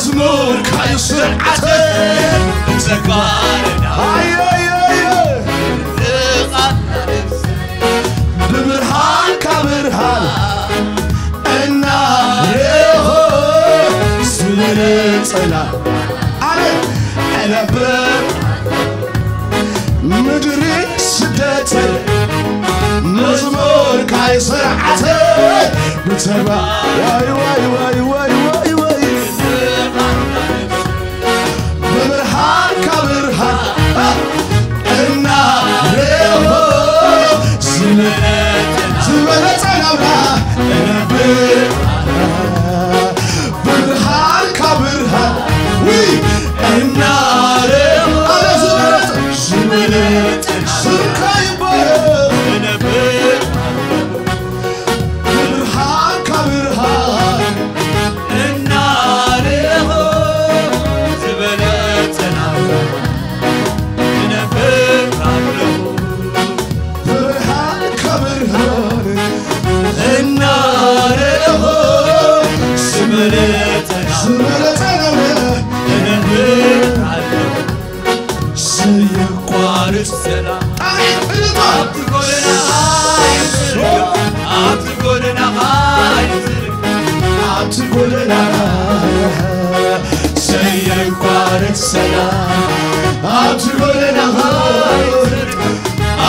መዝሙር ካዩ ስርዓተ ተግባርና ኣየየየ ብቓልና ነፍሲ ብብርሃንካ ብርሃን እናረሆ ዝመረጸና ኣነ እነብር ምድሪ ስደተይ መዝሙር ካይ ስርዓተ ብተባ ዋይ ዋይ ዋይ ዋይ ዋይ ዋይ ብብርሃንካ ብርሃን እናረሆ ዝበለጸ ናብራ እነብር ብርሃንካ ብርሃን ውይ እናረሆ ኣለ ዝበለጸ ዝበለጸ ስምካ ይባረክ እነብር ብርሃንካ ብርሃን እናረሆ ዝበለጸ ናብራ እነብር ኣለኹ ብርሃንካ ብርሃን እናረሆ ዝበለጸ ናብራ እነብር ኣለኹ ዘየቋርጥ ሰላም ጣሪት እልልታ ኣብቲ ጎደናኻ ይዝርጋ፣ ኣብቲ ጎደናኻ ይዝርጋ፣ ኣብቲ ጎደናኻ ዘየቋርጥ ሰላም ኣብቲ ጎደናኻ ይዝርጋ፣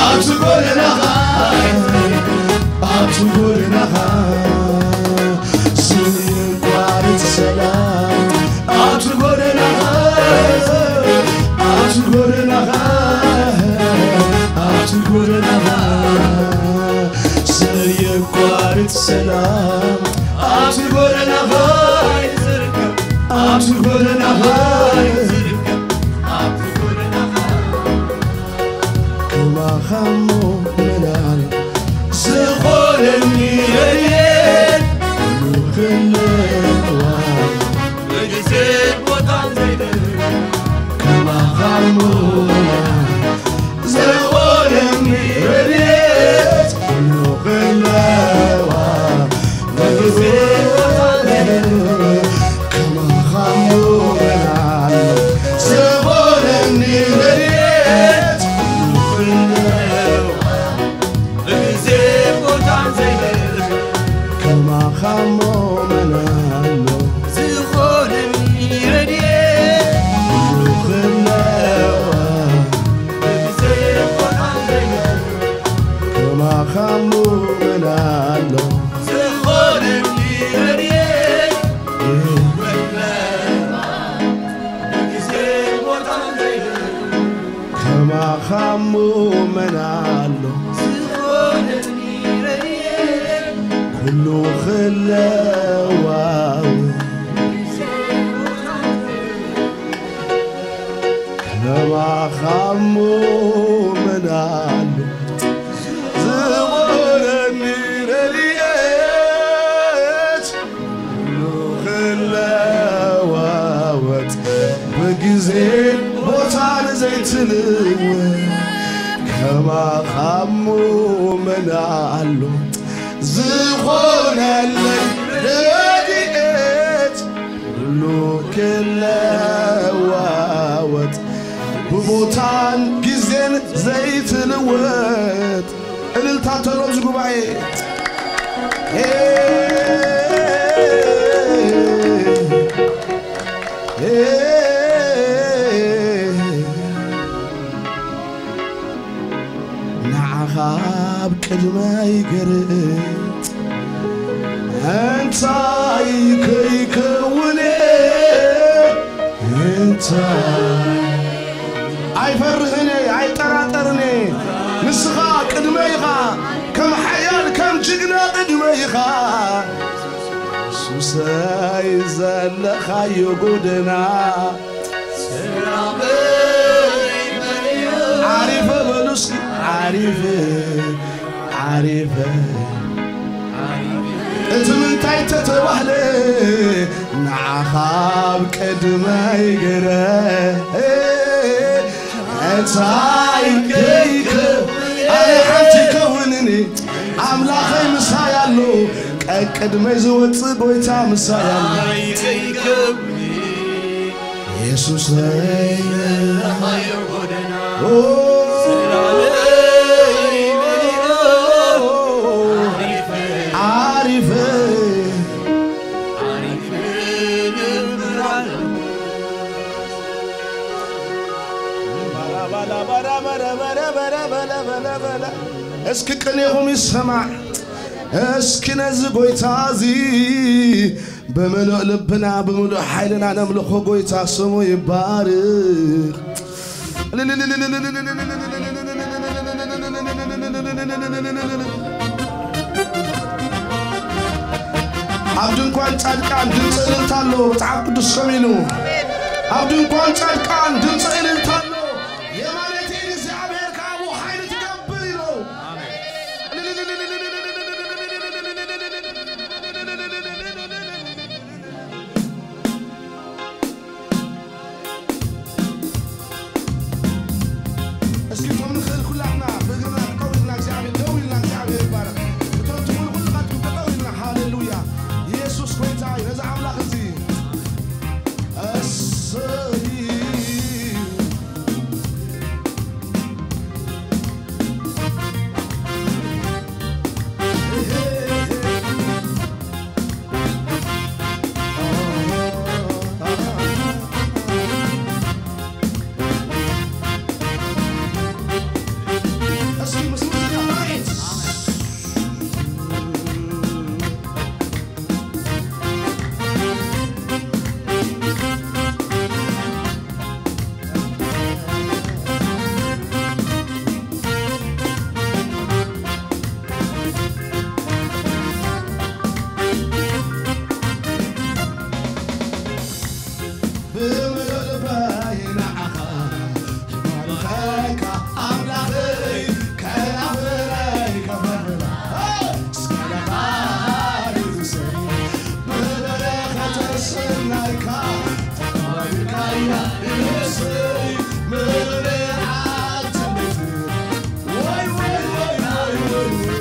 ኣብቲ ጎደናኻ ይዝርጋ፣ ኣብቲ ጎደናኻ ዘየቋርጥ ሰላም ኣብቲ ጎደናኻ ኣብቲ ጎደናኻ ኣብቲ ጎደናኻ ዘየቋርጥ ሰላም ኣብቲ ጎደናኻ ይዝርጋ ኣብቲ ጎደናኻ ይዝርጋ ኣብቲ ጎደናኻ ከማኻ እሞ መን ኣሎ ዝኾነኒ ረድኤት ኩሉ ክለዋ ብግዜ ቦታን ዘይደለ ከማኻ እሞ መን ኣሎ ዝኾነኒ ረድኤት ኩሉ ክለዋ ብግዜ ቦታን ዘይደለ ከማኻ እሞ መን ኣሎ ዝኾነኒ ረድኤት ኩሉ ክለዋ ብግዜ ቦታን ዘይደለ ከማኻ እሞ መን ኣሎ ዝኾነኒ ረድኤት ኩሉ ክለዋ ብግዜ ቦታን ዘይደለ ከማኻ እሞ መን ኣሎ ዝኾነኒ ረድኤት ኩሉ ክለዋ ብግዜ ቦታን ዘይደለ ከማኻ እሞ መን ኣሎ ዝኾነኒ ረድኤት ኩሉ ክለዋወጥ ከማኻ እሞ መን ኣሎ ዝኾነኒ ረድኤት ኩሉ ክለዋወጥ ብግዜ ቦታን ዘይትልወጥ ከማኻ እሞ መን ኣሎ ዝኾነለይ ረድኤት ኩሉ ክለዋወጥ ብቦታን ግዜን ዘይትልወጥ እልልታ ተሎ ኣብዚ ጉባኤ ንዓኻ ኣብ ቅድመይ ገርጽ እንታይ ከይከውነ እንታይ ኣይፈርህን እየ ኣይጠራጠርን እየ ንስኻ ቅድመይ ኢኻ ከም ሓያል ከም ጅግና ቅድመይ ኢኻ ሱሰይ ዘለኻዮ ጎደና ዓሪፈ በሉ እስኪ ዓሪፈ ዓሪፈ እቲ ምንታይ ተተባህለ ንዓኻ ኣብ ቅድመይ ገረ እንታይ ከይከ ኣነ ሓንቲ ከውንኒ ኣምላኸይ ምሳይ ኣሎ ቀቅድመይ ዝወፅእ ጎይታ ምሳይ ኣሎ ኢየሱሰይ። ኦ፣ ዓሪፈ። እስኪ ቅኔኹም ይሰማዕ። እስኪ ነዚ ጎይታ እዚ ብምሉእ ልብና ብምሉእ ሓይልና ነምልኾ። ጎይታ ስሙ ይባርኽ። ኣብ ድንኳን ጻድቃን ድምፂ እልልታ ኣሎ። መጽሓፍ ቅዱስ ከም ኢሉ ኣብ ድንኳን ጻድቃን ድምፂ እልልታ ኣሎ። የማነቲ እግዚኣብሔር ካብ ሓይሊ ትገብር ኢሉ። እስኪ እቶም ንኽእል ኩላትና ብእግርና ጠጠው ኢልና እግዚኣብሔር፣ ደው ኢልና እግዚኣብሔር ይባረኽ። እቶም ትኽእሉ ኩልኻትኩም ጠጠው ኢልና፣ ሃሌሉያ። ኢየሱስ ጎይታ እዩ። ነዚ ኣምላኽ እዚ እሰይ። ብምሉእ ልበይ ንዓኻ ክባርኸካ ኣምላኸይ፣ ከናፍረይ ከፈርላ ምስጋናኻ ንጉሰይ። ብበረኸት ሰናይካ ተቐቢልካያ ንነፍሰይ፣ ምሉእ መዓልቲ ቤት። ወይ፣ ወይ፣ ወይ።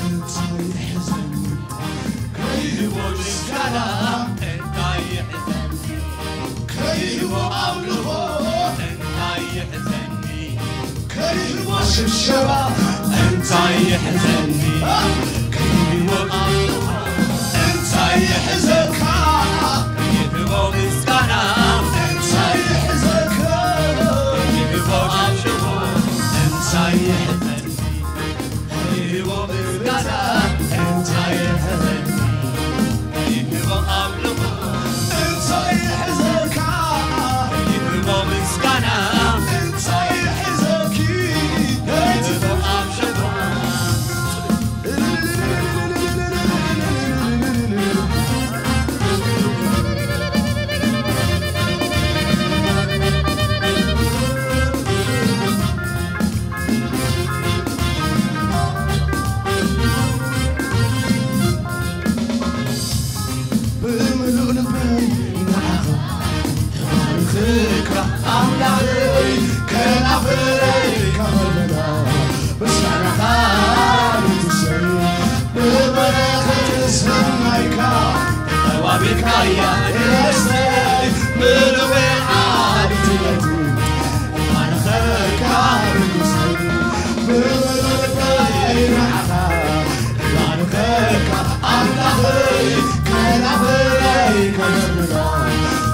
እንታይ ይሕዘኒ ከይህቦ ምስጋና እንታይ ይሕዘኒ ከይህቦ ኣምልኾ እንታይ ይሕዘኒ ከይህቦ ሽብሸባ እንታይ ይሕዘኒ ከይህቦ ኣምልኾ እንታይ ይሕዘካ ከይህቦ ምስጋና እንታይ ይሕዘካ ከይህቦ ኣምልኾ እንታይ ይሕዘኒ ብምሉእ ልበይ ንዓኻ እባርኽካ ኣምላኸይ ከናፍረይ ከመልመላ ምስጋናኻ ንጉሰይ ብበረኸት ሰናይካ ተዋቢካያ ንነፍሰይ ምሉእ ዓሊትነቱ ባርኸካ ንጉሰይ ብመለለይ ንዓኻ ባርኸካ ኣምላኸይ ከናፍረይ ከነብላ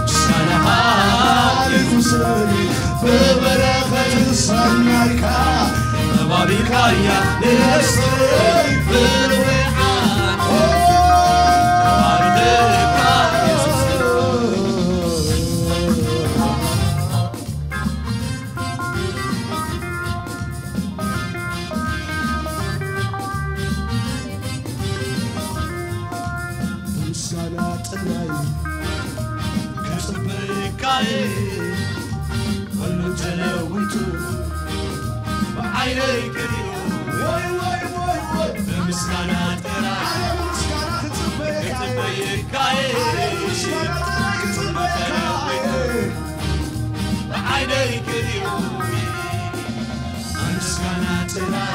ምስጋናኻ ንጉሰይ ብበረኸት ሰናይካ ተባሪካያ ንነፍሰይ ብርውዓት ተባርከካ የሱስ ምስጋና ጥራይ ክጽበየካየ ኩሉ ተለዊጡ ብዓይነይ ክሪኦ ወይ ወይ ወይ ወይ ብምስጋና ጥራይ ኣነ ብምስጋና ክጽበየካየ ክጽበየካየ ኣነ ብምስጋና ጥራይ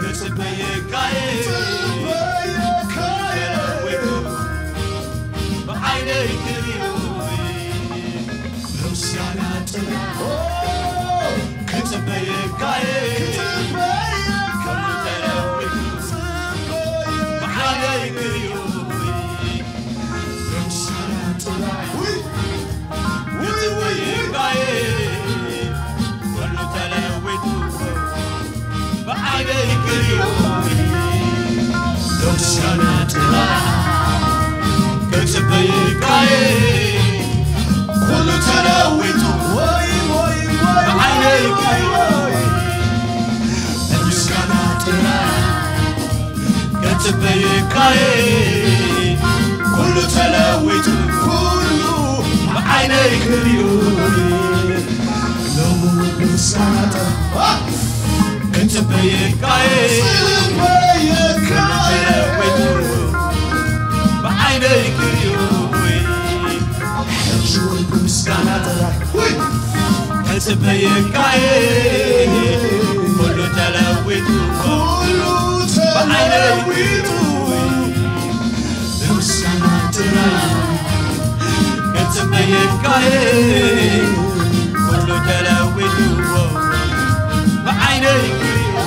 ክጽበየካየ ብዓይነይ ክሪኦ ምስጋና ጥራይ ክጽበየካየ ተለዊጡ ብዓይነይ ክሪኦ ምስጋና ጥራይ ክጽበየካየ ተለዊጡ ብዓይነይ ክሪኦ ክጽበየካየ ኩሉ ተለዊጡ ኩሉ ብዓይነይ ክሪኦ ሎሚ ብሳጠ ክጽበየካየ ጽበየካየ ተለዊጡ ብዓይነይ ክሪኦ ሕጂ እውን ብምስጋና ጥራይ ክጽበየካየ ኩሉ ተለዊጡ ኩሉ ተለዊጡ ብምስጋና ጥራይ ክጽበየካየ ኩሉ ተለዊጡ ብዓይነይ ክሪኦ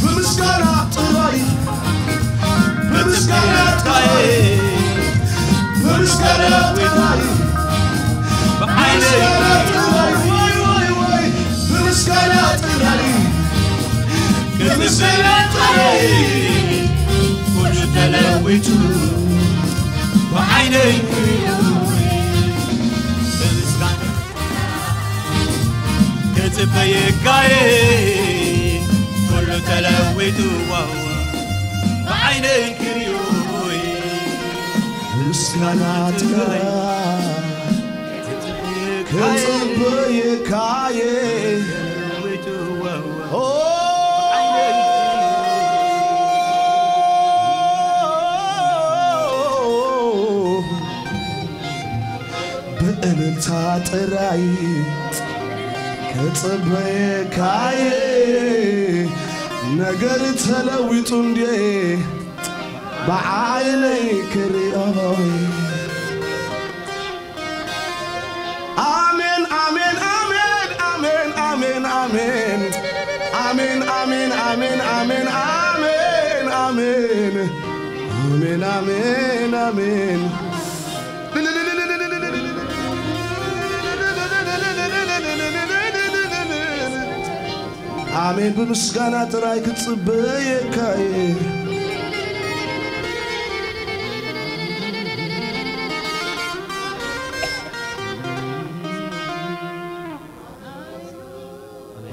ብምስጋና ጥራይ ብምስጋና ጥራይ ብምስጋና ጥራይ ብምስጋና ጥራይ ወይ ወይ ወይ ብምስጋና ጥራይ ብምስጋና ጥራይ ኩሉ ተለዊጡ ብዓይነይ ክሪኦ ብምስጋና ክጽበየካየ ኩሉ ተለዊጡ ዋው ብዓይነይ ክሪኦ ምስጋና ጥራይ ክጽበየካየ ብእልልታ ጥራይ ክጽበየካየ ነገር ተለዊጡ እንዴ ብዓይነይ ክሪኦይ። ኣሜን ኣሜን ኣሜን ኣሜን ኣሜን ኣሜን ኣሜን ኣሜን ኣሜን ኣሜን ኣሜን ኣሜን ኣሜን ኣሜን። ኣሜን። ብምስጋና ጥራይ ክጽበየካ እየ።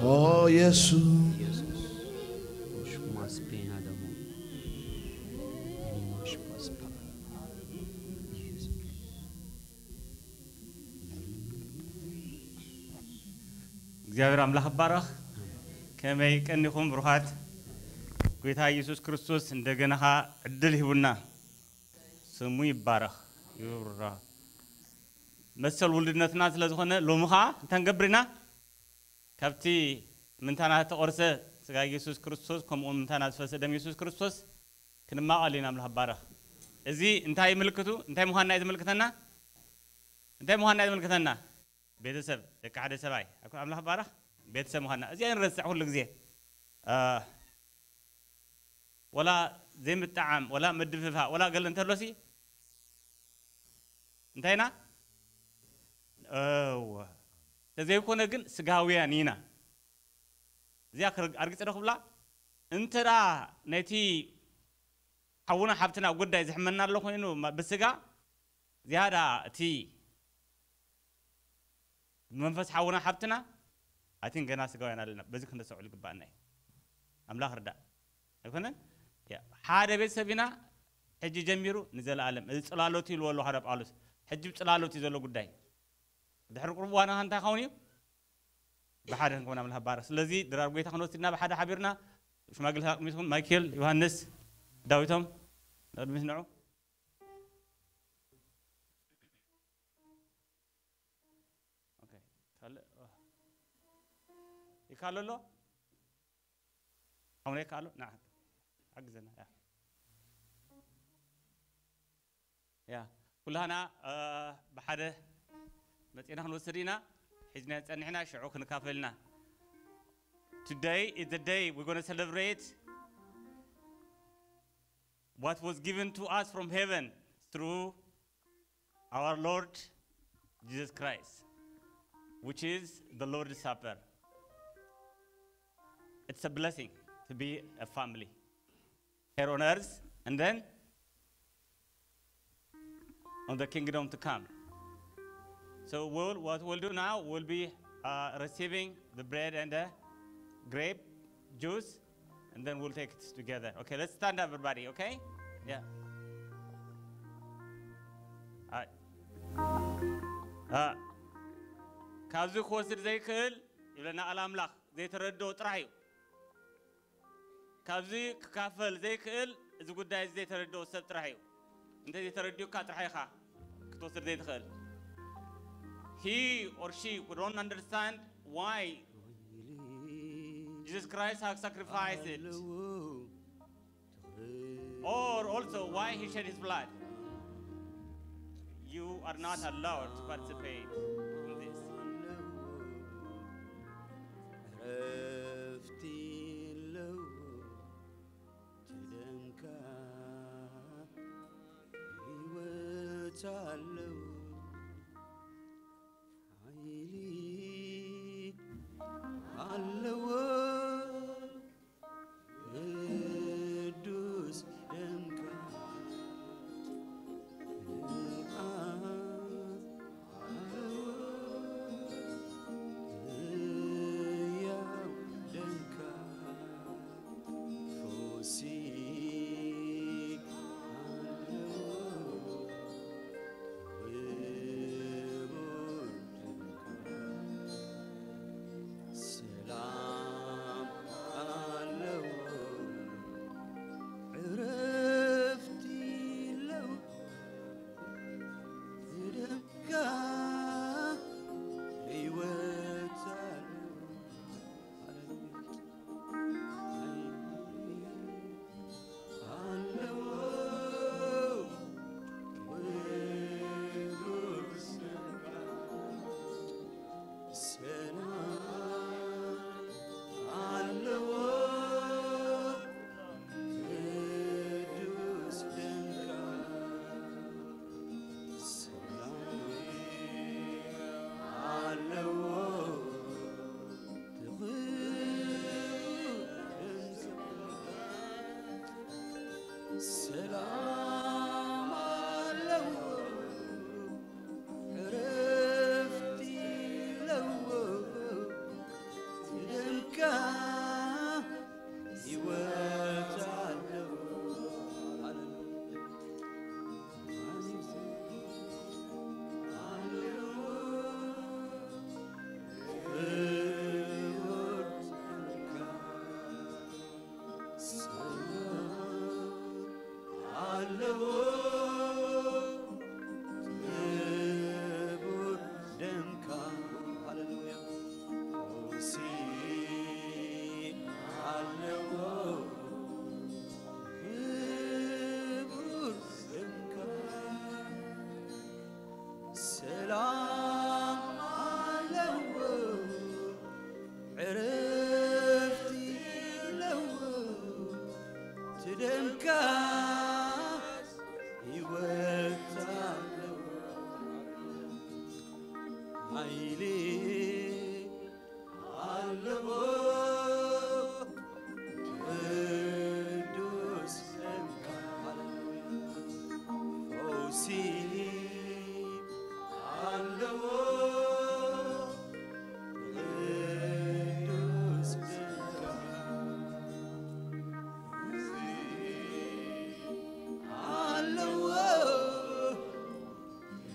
ኦ የሱስ። እግዚኣብሔር ኣምላኽ ይባረኽ። ከመይ ቀኒኹም ብሩኻት? ጌታ ኢየሱስ ክርስቶስ እንደገና ኸዓ ዕድል ሂቡና። ስሙ ይባረኽ። ይብራ። መሰል ውልድነትና ስለ ዝኾነ ሎሚ ኸዓ እንታይ ንገብር ኢና? ካብቲ ምንታና ተቆርሰ ስጋ ኢየሱስ ክርስቶስ ከምኡ ምንታና ዝፈሰ ደም ኢየሱስ ክርስቶስ ክንማቐል ኢና። ኣምላኽ ይባረኽ። እዚ እንታይ ምልክቱ? እንታይ ምዃንና እዩ ዘመልክተና? እንታይ ምዃንና እዩ ዘመልክተና? ቤተሰብ ደቂ ሓደ ሰብኣይ ኣኮ ኣምላኽ ባረኽ። ቤተሰብ ምዃንና እዚኣ ንረስዕ ኩሉ ግዜ። አ፣ ወላ ዘይምጥዓም፣ ወላ ምድፍፋእ፣ ወላ ገለ እንተሎሲ እንታይ ኢና? እወ። ተዘይኮነ ግን ስጋውያን ኢና። እዚኣ ክር-፣ ኣርጊጸ ዶ ክብላ? እንተ ደኣ ነቲ ሓውና ሓብትና ጉዳይ ዝሕመና ኣሎ ኮይኑ፣ ማ-፣ ብስጋ ዝያዳ እቲ ብመንፈስ ሓውና ሓብትና፣ ኣቲን ገና ስጋውያን ኣለና። በዚ ክንረስዐሉ ይግባኣና እዩ። ኣምላኽ ርዳእ። ኣይኮነን? ያ፣ ሓደ ቤተሰብ ኢና፣ ሕጂ ጀሚሩ ንዘለኣለም። እዚ ጽላሎት ኢልዎ ኣሎ ሓደ ጳውሎስ። ሕጂ ጽላሎት እዩ ዘሎ ጉዳይ። ድሕሪ ቁሩብ እዋን እንታይ ክኸውን እዩ? ብሓደ ክንከውን ኣምላኽ ባረኽ። ስለዚ ድራር ጎይታ ክንወስድ ኢና ብሓደ ሓቢርና። ሽማግሌታት ቅድሚትኩም፣ ማይክል፣ ዮሃንስ፣ ዳዊቶም፣ ንቅድሚት ንዑ። ኦኬ፣ ካልእ፣ ኦ። ይካሎ ኣሎ? ኣሁን ይካሎ? ና፣ ሓግዘና፣ ያ። ያ፣ ኩላህና፣ እ፣ ብሓደ መጺና ክንወስድ ኢና። ሒዝና ጸኒሕና፣ ሽዑ ክንካፈል ኢና። Today is the day we're gonna celebrate what was given to us from heaven through our Lord Jesus Christ, which is the Lord's Supper. It's a blessing to be a family here on earth and then on the kingdom to come. So we'll, what we'll do now, we'll be, uh, receiving the bread and the grape juice, and then we'll take it together. Okay, let's stand up, everybody, okay? Yeah. All right. Uh, ካብዚ ክወስድ ዘይክእል ይብለና ቃል ኣምላኽ፣ ዘይተረድኦ ጥራሕ እዩ። ካብዚ ክካፈል ዘይክእል፣ እዚ ጉዳይ እዚ ዘይተረድኦ ሰብ ጥራሕ እዩ። እንተ ዘይተረዲኡካ ጥራሕ ኢኻ ክትወስድ ዘይትኽእል። He or she who don't understand why Jesus Christ has sacrificed it, or also why he shed his blood, you are not allowed to participate in this. እረፍት የለው ትደንካ ህይወት ኣለው ሓይሊ ኣለዎ ቅዱስ ደምካ ንብዓት ኣለዎ ህያው ደምካ ፈውሲ ኣለዎ ሓይሊ ኣለዎ ቅዱስ ደምካ። ሃሌሉያ። ፈውሲ ኣለዎ ቅዱስ ደምካ። ፈውሲ ኣለዎ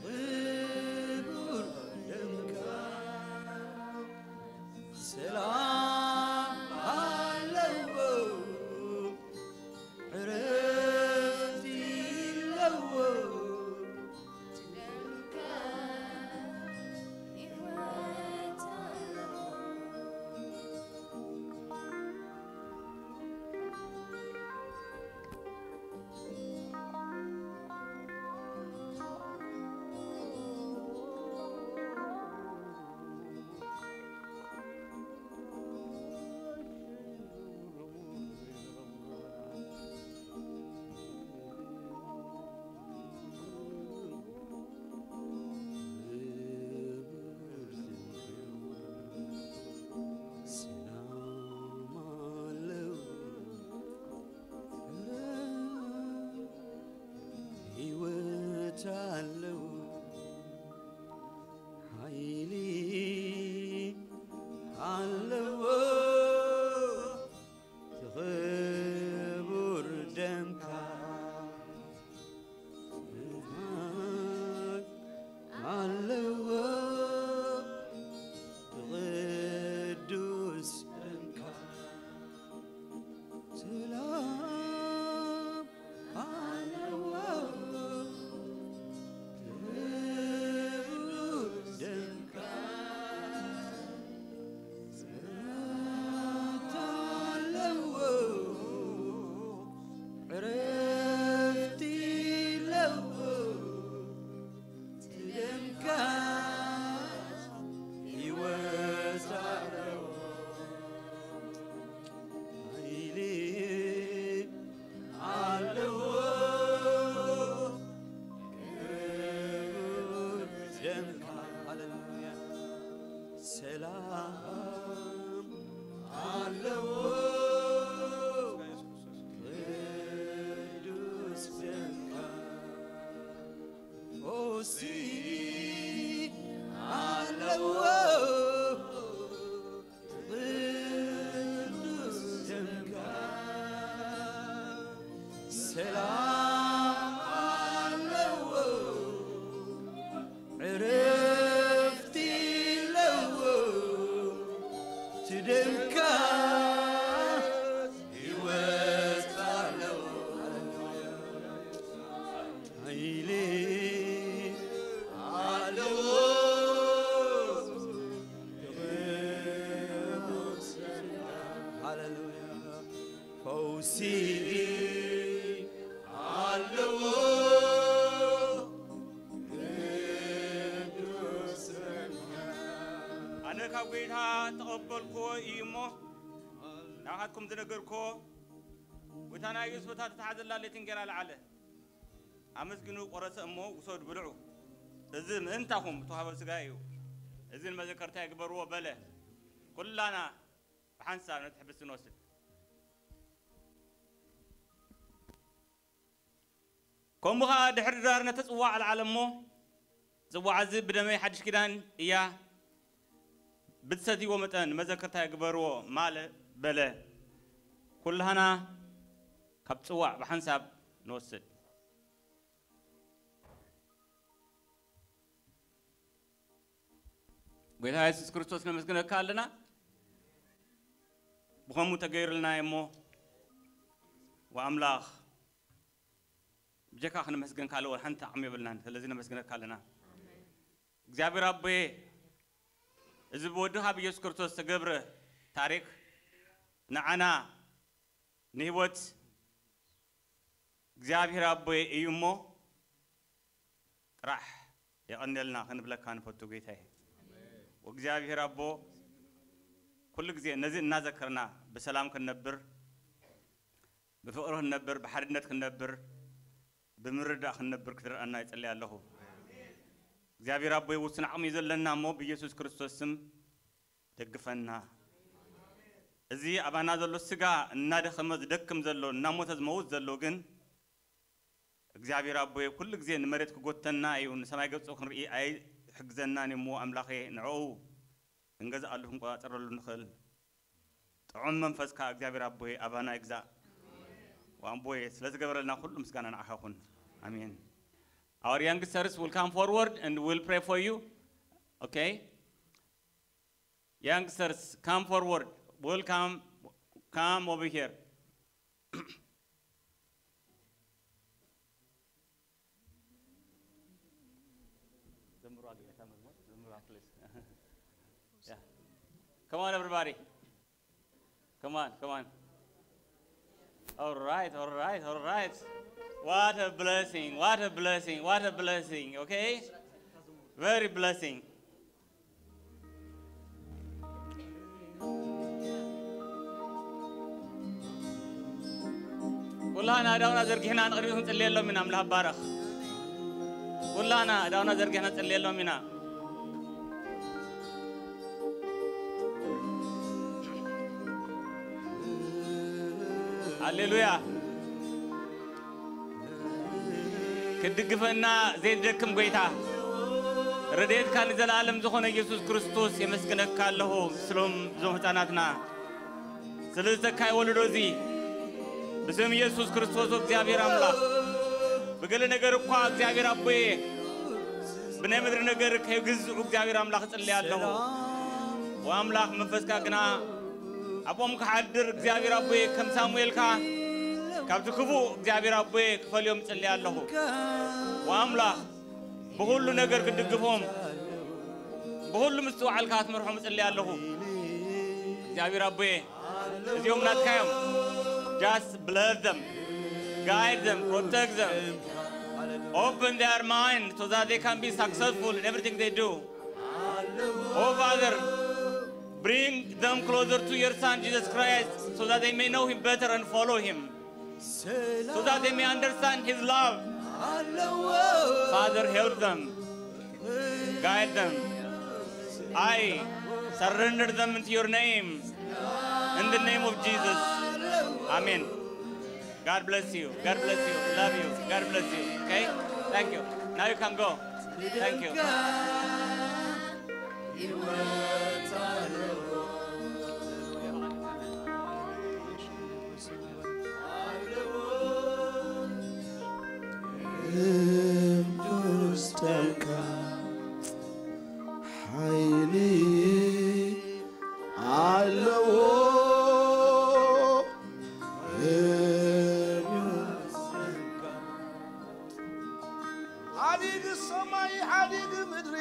ክቡር ደምካ። ሰላም ኣለዎ ዕረፍቲ ኣለዎ። ሰላም ኣለዎ፣ ህይወት ኣለዎ፣ ሓይሊ ኣለዎ፣ ክቡር ደምካ። ኣለዎ ቅዱስ ደምካ። ሰላም ኣለዎ ክቡር ደምካ። ጽናት ኣለዎ ዕረፍቲ ኣለዎ። ደምካ ህይወት ኣለዎ። ሓይሊ ኣለዎ ክቡር ደምካ። ሃሌሉያ። ሰላም ኣለዎ ቅዱስ ደምካ። ፈውሲ ኣለዎ ቅዱስ ደምካ። ሰላም ኣለዎ ዕረፍቲ ኣለዎ እቲ ደምካ። ህይወት ኣለዎ። ሓይሊ ኣለዎ። ሃሌሉያ። ፈውሲ ኣለዎ። ኣነ ካብ ጐይታ ተቐበልክዎ እዩ እሞ፣ ናባኻትኩም ዝነገርክዎ፣ ጐይታና ኢየሱስ በታ ተተሓዘላ ለይቲ እንጌራ ለዓለ። ኣመስጊኑ ቈረሰ እሞ፣ ውሰዱ ብልዑ፣ እዚ ምእንታኹም እተዋህበ ሥጋይ እዩ፣ እዚ ንመዘከርታይ ግበርዎ በለ። ኵላና ብሓንሳብ ነቲ ሕብስቲ ንወስድ። ከምኡ ኸኣ ድሕሪ ድራር ነቲ ጽዋዕ ኣልዓለ እሞ፣ ጽዋዕ እዚ ብደመይ ሓድሽ ኪዳን እያ፣ ብትሰትይዎ መጠን ንመዘከርታይ ግበርዎ ማለ በለ። ኩላህና ካብ ጽዋዕ ብሓንሳብ ንወስድ። ጐይታ የሱስ ክርስቶስ ነመስግነካ ኣለና። ብኸምኡ ተገይሩልና እሞ፣ ወኣምላኽ ብጀካ ክነመስግን ካልእ ወላ ሓንቲ ዓቕሚ የብልናን። ስለዚ ነመስግነካ ኣለና። እግዚኣብሔር ኣቦየ፣ እዚ ብወድኻ ብኢየሱስ ክርስቶስ ዝተገብረ ታሪክ ንዓና ንህይወት እግዚኣብሔር ኣቦየ እዩ እሞ ጥራሕ የቐንየልና ክንብለካ ንፈቱ ጌታዬ። ወእግዚኣብሔር ኣቦ ኩሉ ግዜ ነዚ እናዘከርና ብሰላም ክንነብር፣ ብፍቕሪ ክንነብር፣ ብሓድነት ክንነብር፣ ብምርዳእ ክንነብር ክትረዳእና ይጸልይ ኣለኹ። እግዚኣብሔር ኣቦይ ውሱን ዓቕሚ እዩ ዘለና እሞ ብኢየሱስ ክርስቶስ ስም ደግፈና። እዚ ኣባና ዘሎ ስጋ እናደኸመ ዝደክም ዘሎ እናሞተ ዝመውት ዘሎ ግን እግዚኣብሔር ኣቦይ ኩሉ ግዜ ንመሬት ክጎተና እዩ ንሰማይ ገጹ ክንርኢ ኣይሕግዘናን እዩ እሞ ኣምላኸ ንዕኡ ክንገዝኣሉ ክንቆጻጸረሉ ንኽእል ጥዑም መንፈስካ እግዚኣብሔር ኣቦይ ኣባና ይግዛእ። ዋንቦይ ስለ ዝገበረልና ኩሉ ምስጋና ንዓኻ ይኹን። ኣሜን። Our youngsters will come forward and we'll pray for you. Okay? Youngsters, come forward. Welcome. Come over here. ዘምሩ ኣግሬታ መዝሙር ዘምሩ please. Yeah. Come on everybody. Come on, come on. All right, all right, all right. What a blessing, what a blessing, what a blessing, okay? Very blessing. ኩላና ኣእዳውና ዘርጊሕና ንቕድሚት ክንጽልየሎም ኢና ኣምላኽ ባረኽ። ኩላና ኣእዳውና ዘርጊሕና ንጽልየሎም ኢና። ሃሌሉያ። ክትድግፈና ዘይትደክም ጎይታ ረድኤትካ ንዘለኣለም ዝኾነ ኢየሱስ ክርስቶስ የመስግነካ ኣለኹ። ምስሎም እዞም ህፃናትና ስለ ዝተካይ ወለዶ እዚ ብስም ኢየሱስ ክርስቶስ እግዚኣብሔር ኣምላኽ ብገለ ነገር እኳ እግዚኣብሔር ኣቦየ ብናይ ምድሪ ነገር ከይግዝዑ እግዚኣብሔር ኣምላኽ እጽልይ ኣለኹ። ወኣምላኽ መንፈስካ ግና ኣብኦም ክሓድር እግዚኣብሔር ኣቦየ ከም ሳሙኤልካ ካብቲ ክፉእ እግዚኣብሔር ኣቦየ ክፈልዮም እጽልይ ኣለኹ። ወኣምላኽ ብኹሉ ነገር ክትድግፎም ብኹሉ ምስትውዓልካ ክትመርሖም እጽልይ ኣለኹ። እግዚኣብሔር ኣቦየ እዚኦም ናትካ እዮም። Just bless them, guide them, protect them, open their mind so that they can be successful in everything they do. Oh Father, bring them closer to your Son Jesus Christ so that they may know him better and follow him, so that they may understand his love. Father, help them, guide them. I surrender them into your name, in the name of Jesus. Amen. God bless you. God bless you. Love you. God bless you. Okay? Thank you. Now you can go. Thank you. ቅዱስ ደምካ ሓይሊ ኣለዎ። ሓዲግ ሰማይ ሓዲግ ምድሪ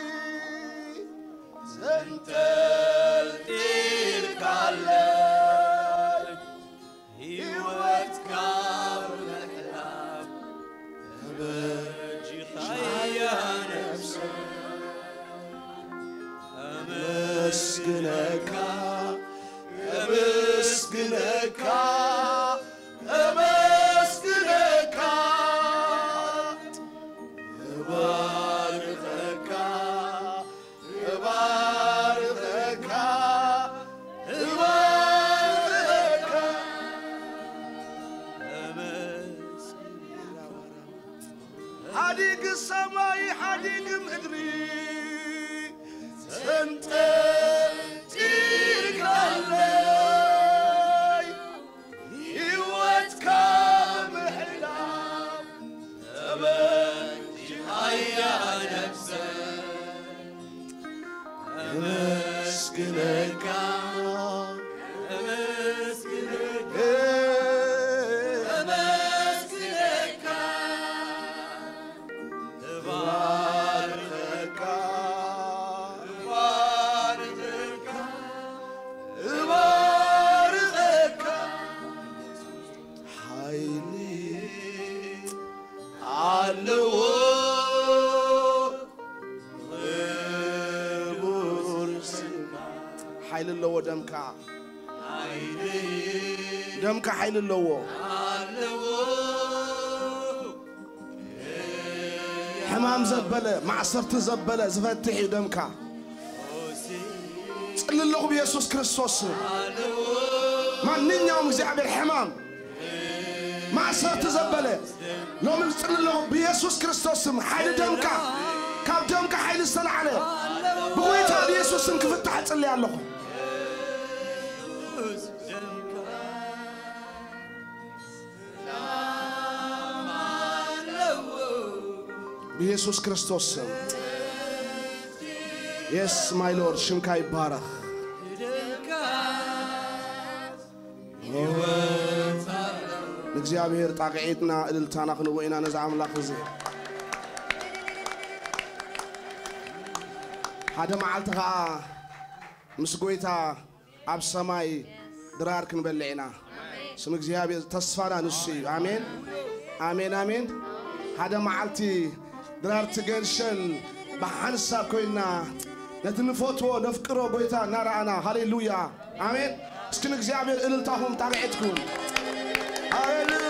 ተንጠልጢልካለይ። ህይወትካ ብምሕላፍ ተበጂኻያ ነፍሰ። ኣመስግነካ፣ ኣመስግነካ፣ ኣመስግነካ፣ እባርኸካ፣ እባርኸካ፣ እባርኸካ። ሓዲግ ሰማይ ሓዲግ ምድሪ ተንጠልጢልካለይ። ህይወትካ ምሕላፍ ተበጂኻያ ነፍሰይ። ኣመስግነካ፣ ኣመስግነካ፣ ኣመስግነካ። እባርኸካ፣ እባርኸካ፣ እባርኸካ። ሓይሊ ኣለዎ ክቡር ስምካ። ሓይሊ ኣለዎ ደምካ። ደምካ ሓይሊ ኣለዎ። ሕማም ዘበለ፣ ማእሰርቲ ዘበለ ዝፈትሕ እዩ ደምካ። ጽሊ ኣለኹ ብየሱስ ክርስቶስ ስም። ማንኛውም እግዚኣብሔር ሕማም ማእሰርቲ ዘበለ ሎሚ ጽሊ ኣለኹ ብየሱስ ክርስቶስ ስም። ሓይሊ ደምካ፣ ካብ ደምካ ሓይሊ ዝተላዕለ ብጎይታ ብየሱስ ስም ክፍታሕ ጽሊ ኣለኹ። ብየሱስ ክርስቶስ ስም። የስ ማይ ሎርድ፣ ሽምካ ይባረኽ። ንእግዚኣብሔር ጣቕዒትና እልልታና ክንዎ ኢና ነዚ ኣምላኽ እዚ። ሓደ መዓልቲ ኸዓ ምስ ጎይታ ኣብ ሰማይ ድራር ክንበልዕ ኢና። ስም እግዚኣብሔር ተስፋና ንሱ እዩ። ኣሜን፣ ኣሜን፣ ኣሜን። ሓደ መዓልቲ ድራር ትገንሸል ብሓንሳብ ኮይና ነቲ ንፈትዎ ነፍቅሮ ጎይታ እናረኣና። ሃሌሉያ፣ ኣሜን። እስኪ ንእግዚኣብሔር እልልታኹም ጣቕዒትኩም። ሃሌሉያ።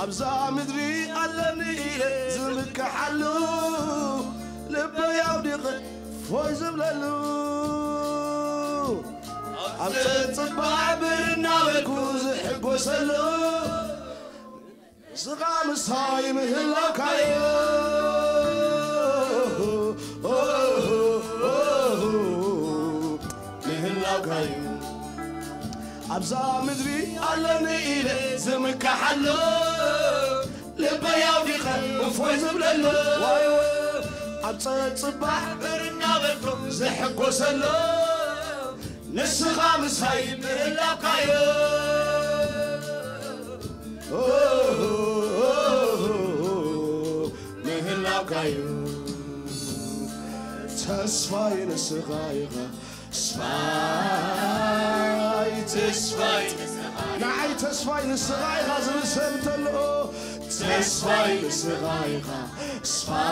ኣብዛ ምድሪ ኣለኒ ኢለ ዝምክሓሉ፣ ልበይ ኣውዲቐ ፎይ ዝብለሉ፣ ኣብ ጸጽባሕ ብር እናበልኩ ዝሕጎሰሉ፣ ንስኻ ምሳይ ምህላውካዮ፣ ምህላውካዮ። ኣብዛ ምድሪ ኣለኒ ኢለ ዝምካሓሉ፣ ልበይ ኣውዲቐ እፎይ ዝብለሉ፣ ኣብ ጸጽባሕ ብር እናበልኩ ዝሕጎሰሉ፣ ንስኻ ምሳይ ምህላውካዮ፣ ምህላውካዮ። ተስፋይ ንስኻ ኢኻ፣ ተስፋይ፣ ተስፋይ፣ ንዓይ ተስፋይ ንስኻ ኢኻ ዝብል ሰብ እንተሎ፣ ተስፋይ ንስኻ ኢኻ፣ ተስፋይ፣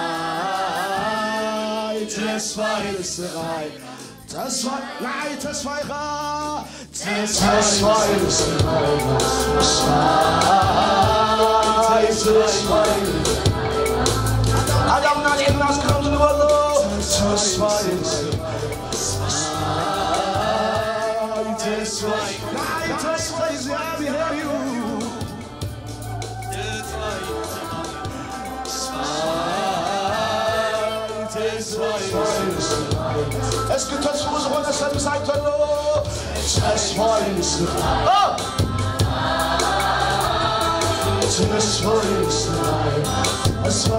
ተስፋይ ንስኻ ኢኻ። ተስፋ፣ ንዓይ ተስፋ ኢኻ። ተስፋ፣ ተስፋ ኢኻ። ተስፋ፣ ተስፋ ኢኻ። ኣዳምና ልዕልና እስኪ ከምዚ ንበሎ። ተስፋ ኢኻ። ተስፋ፣ ንዓይ ተስፋ እግዚኣብሔር እዩ። እስኪ ተስፋ ዝኾነ ሰብ ምሳይ ተሎ። ተስፋ ይስራ። ተስፋ ይስራ። ተስፋ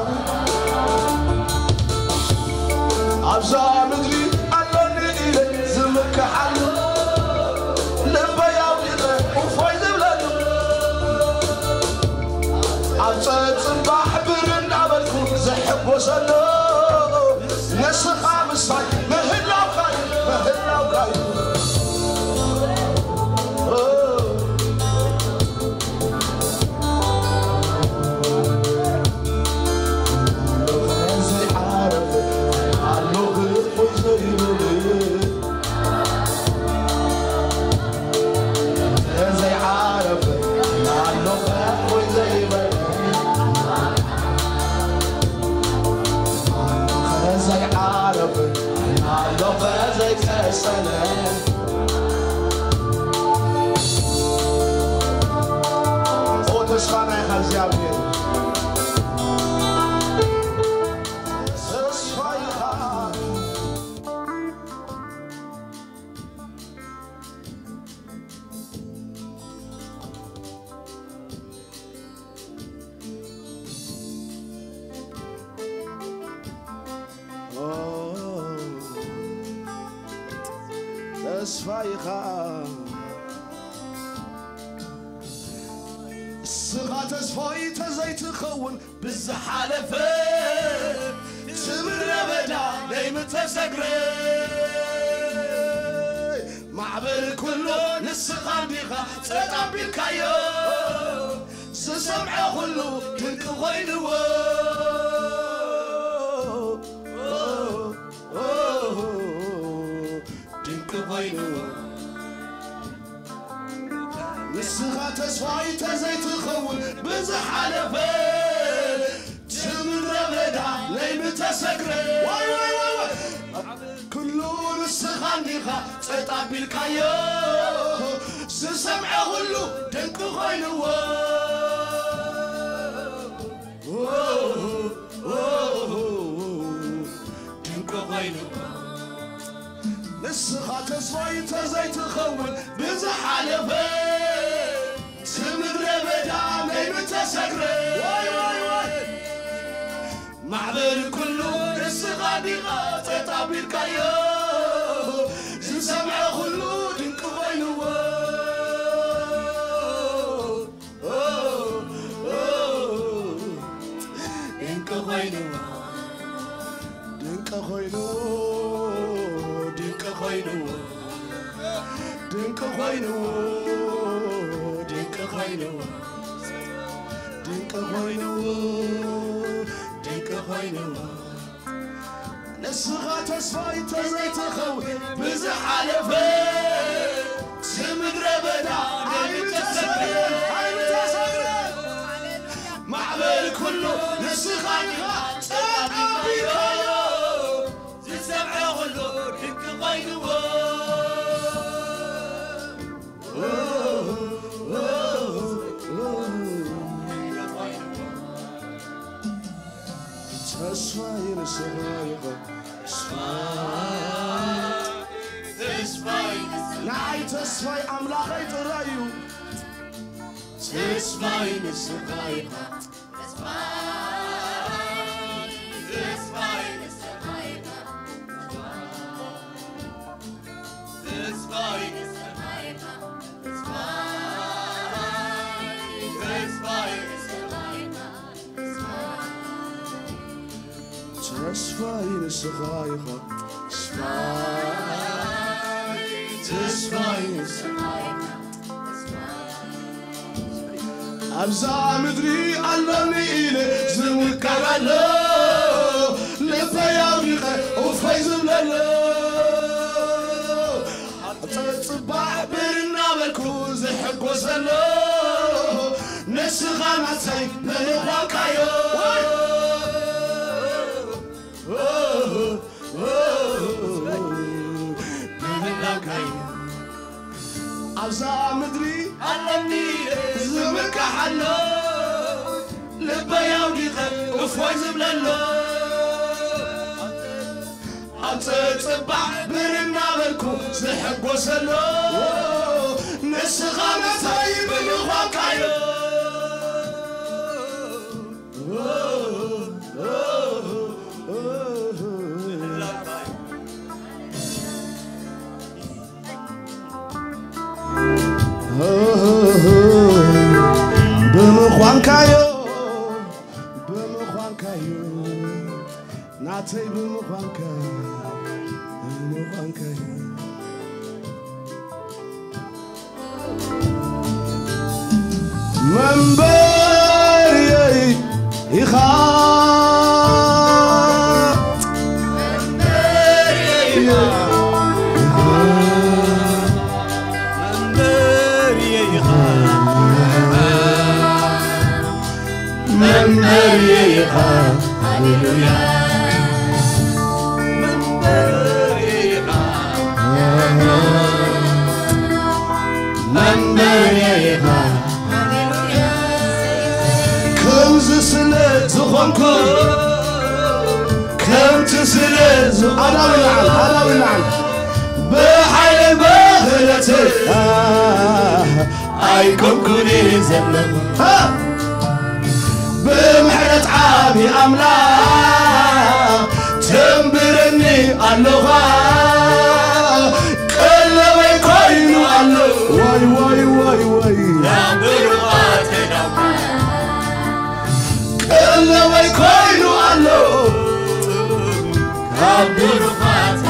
ኣብዛ ምድሪ ኣሎኒ ኢለ ዝምክሓሉ፣ ልበይ ኣውዲቐ እፎይ ዝብለሉ፣ ኣብ ጸጽባሕ ብር እናበልኩ ዝሕጎሰሉ፣ ንስኻ ምሳይ ምህላውካ እዩ፣ ምህላውካ እዩ። ኦ፣ ተስፋና ኢኻ እግዚኣብሔር። ተስፋ ኢኻ። ኦ፣ ተስፋ ኢኻ። ንስኻ ተስፋይ ተዘይትኸውን ብዝሓለፈ፣ እቲ ምድረ በዳ ለይምተሰግረ፣ ማዕበል ኩሉ ንስኻ እንዲኻ ጸጥ ኣቢልካዮ፣ ዝሰምዐ ኩሉ ድንቂ ኮይንዎ። ድንቂ ኮይንዎ። ንስኻ ተስፋይ ተዘይትኸውን ብዝሓለፈ፣ እቲ ምድረ በዳ ለይምተሰግረ። ዋይ፣ ዋይ፣ ዋይ፣ ዋይ። ኩሉ ንስኻ እንዲኻ ጸጥ ኣቢልካዮ፣ ዝሰምዐ ኩሉ ድንቂ ኮይንዎ። ድንቂ ኮይኑ ንስኻ ተስፋይ እንተዘይትኸውን ብዝሓለፈ፣ እቲ ምድረ በዳ ናይ ምተሰግረ። ወይ፣ ወይ፣ ወይ። ማዕበል ኩሉ ንስኻ ዲኻ ጸጥ ኣቢልካዮ፣ ዝሰምዐ ኩሉ ድንቂ ኮይንዎ። ድንቂ ኮይንዎ፣ ድንቂ ኮይንዎ፣ ድንቂ ኮይንዎ፣ ድንቂ ኮይንዎ፣ ድንቂ ኮይንዎ፣ ድንቂ ኮይንዎ፣ ድንቂ ኮይንዎ። ንስኻ ተስፋይ እንተዘይትኸውን ብዝሓለፈ፣ እቲ ምድረ በዳ ኣይምተሰግረ፣ ኣይምተሰግረ። ማዕበል ኩሉ ንስኻ ኢኻ ጸጥ ኣቢልካዮ፣ ዝሰምዐ ኩሉ ድንቂ ኮይንዎ። ተስፋይ ንስኻ ኢኻ። ተስፋይ፣ ተስፋይ ንስኻ ንዓይ ተስፋይ ኣምላኸይ ጥራይ እዩ። ተስፋይ ንስኻ ኢኻ። ተስፋይ፣ ተስፋይ ንስኻ ኢኻ። ተስፋይ፣ ተስፋይ፣ ተስፋይ ንስኻ ኢኻ። ተስፋይ ንስኻ ኢኻ። ተስፋይ፣ ተስፋይ ንስኻ ኢኻ። ኣብዛ ምድሪ ኣለኒ ኢለ ዝምከር ኣሎ፣ ልበይ ኣውዲቐ እፎይ ዝብለሎ። ጽባሕ ብር እናበልኩ ዝሕጎሰሎ፣ ንስኻ ናተይ ብምዃንካዮ። ኣብዛ ምድሪ ኣለኒ ዝምካሕ ኣሎ፣ ልበይ ኣውዲቐ እፎይ ዝብለሎ። ኣብ ጽባሕ ብር እናበልኩ ዝሕጎሰሎ፣ ንስኻ ናተይ ብምዃንካዮ። ብምዃንካዮ፣ ብምዃንካዮ፣ ናተይ ብምዃንካ፣ ብምዃንካዮ። መንበርየይ ኢኻ። መንበርየይ ኢኻ። መንበርየይ ኢኻ። መንበርየይ ኢኻ። ሃሌሉያ። መንበርየይ ኢኻ። መንበርየይ ኢኻ። ከምዚ ስለ ዝኾንኩ፣ ከምቲ ስለ ዝ-፣ ኣዳዊ ንዓል፣ ኣዳዊ ንዓል። ብሓይልን ብኽእለትን ኣይኮንኩን ዘለኹ። ሃ! ብምሕረት ዓቢ ኣምላኽ ተንብረኒ ኣለኻ። ቀለበይ ኮይኑ ኣሎ። ወይ፣ ወይ፣ ወይ፣ ወይ። ናብ ብሩኻት ከዳውካ ኣለወይ ኮይኑ ኣሎ ካብ ብሩኻት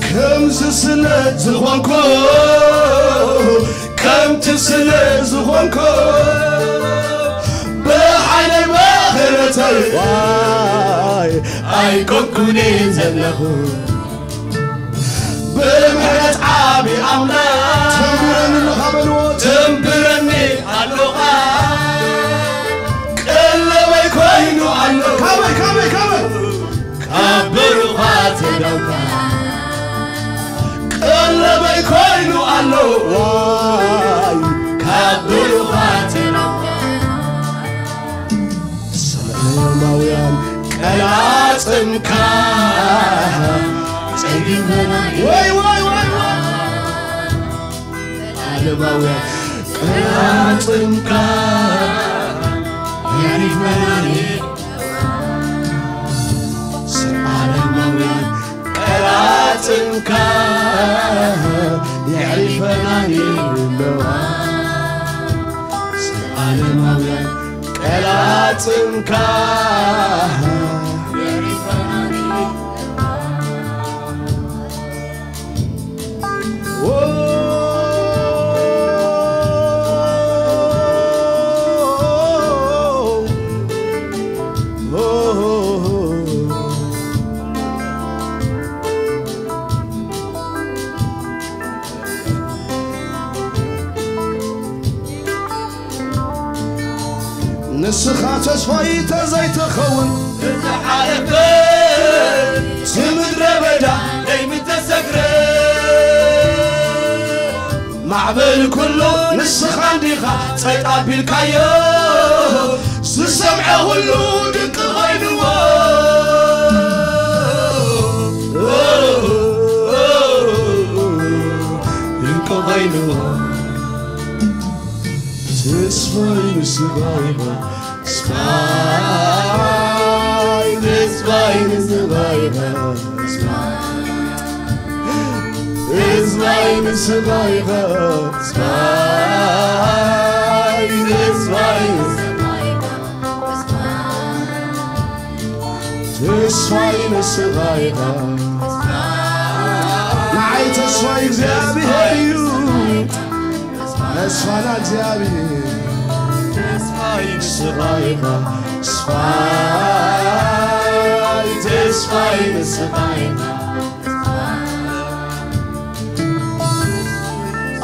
ከምዚ ስለ ዝኾንኩ ከምቲ ስለ ዝኾንኩ ብሓይለይ መኸረተይ ዋይ ኣይኮንኩን ዘለኹ ብምሕረት ዓቢ ኣምላኽ ትንብረኒ ኣለኻ በልዎ ትንብረኒ ኣለኻ ቀለበይ ኮይኑ ኣሎ ካበይ ካበይ ካበይ ካብ ብሩኻት የዳውካ ቀለበይ ኮይኑ ኣሎ ዋይ ካብ ብሩኻት የዳውካ ሰለማውያን ቀላጽምካ ጸጊበና ወይ ወይ ወይ ወይ ዓለማውያን ቀላጽምካ የሪፈናኒ ዓለማውያን ቀላጽምካ የሪፈናኒ ኣለዋ ዓለማውያን ቀላጽምካ ንስኻ ተስፋይ ተዘይትኸውን እተሓለፈ እቲ ምድረ በዳ ደይምተሰግረ ማዕበል ኩሉ ንስኻ እንዲኻ ጸጥ ኣቢልካዮ ዝሰምዐ ኩሉ ድንቂ ኮይንዎ ድንቂ ኮይንዎ ተስፋይ ንስኻ ኢኻ ተስፋይ ተስፋይ ንስኻ ኢኻ ተስፋይ ንስኻ ኢኻ ተስፋይ ተስፋይ ተስፋይ ንስኻ ኢኻ ንዓይ ተስፋይ እግዚኣብሔር እዩ ተስፋና እግዚኣብሔር ተስፋይ ንስኻ ኢኻ ተስፋይ ተስፋይ ንስኻ ኢኻ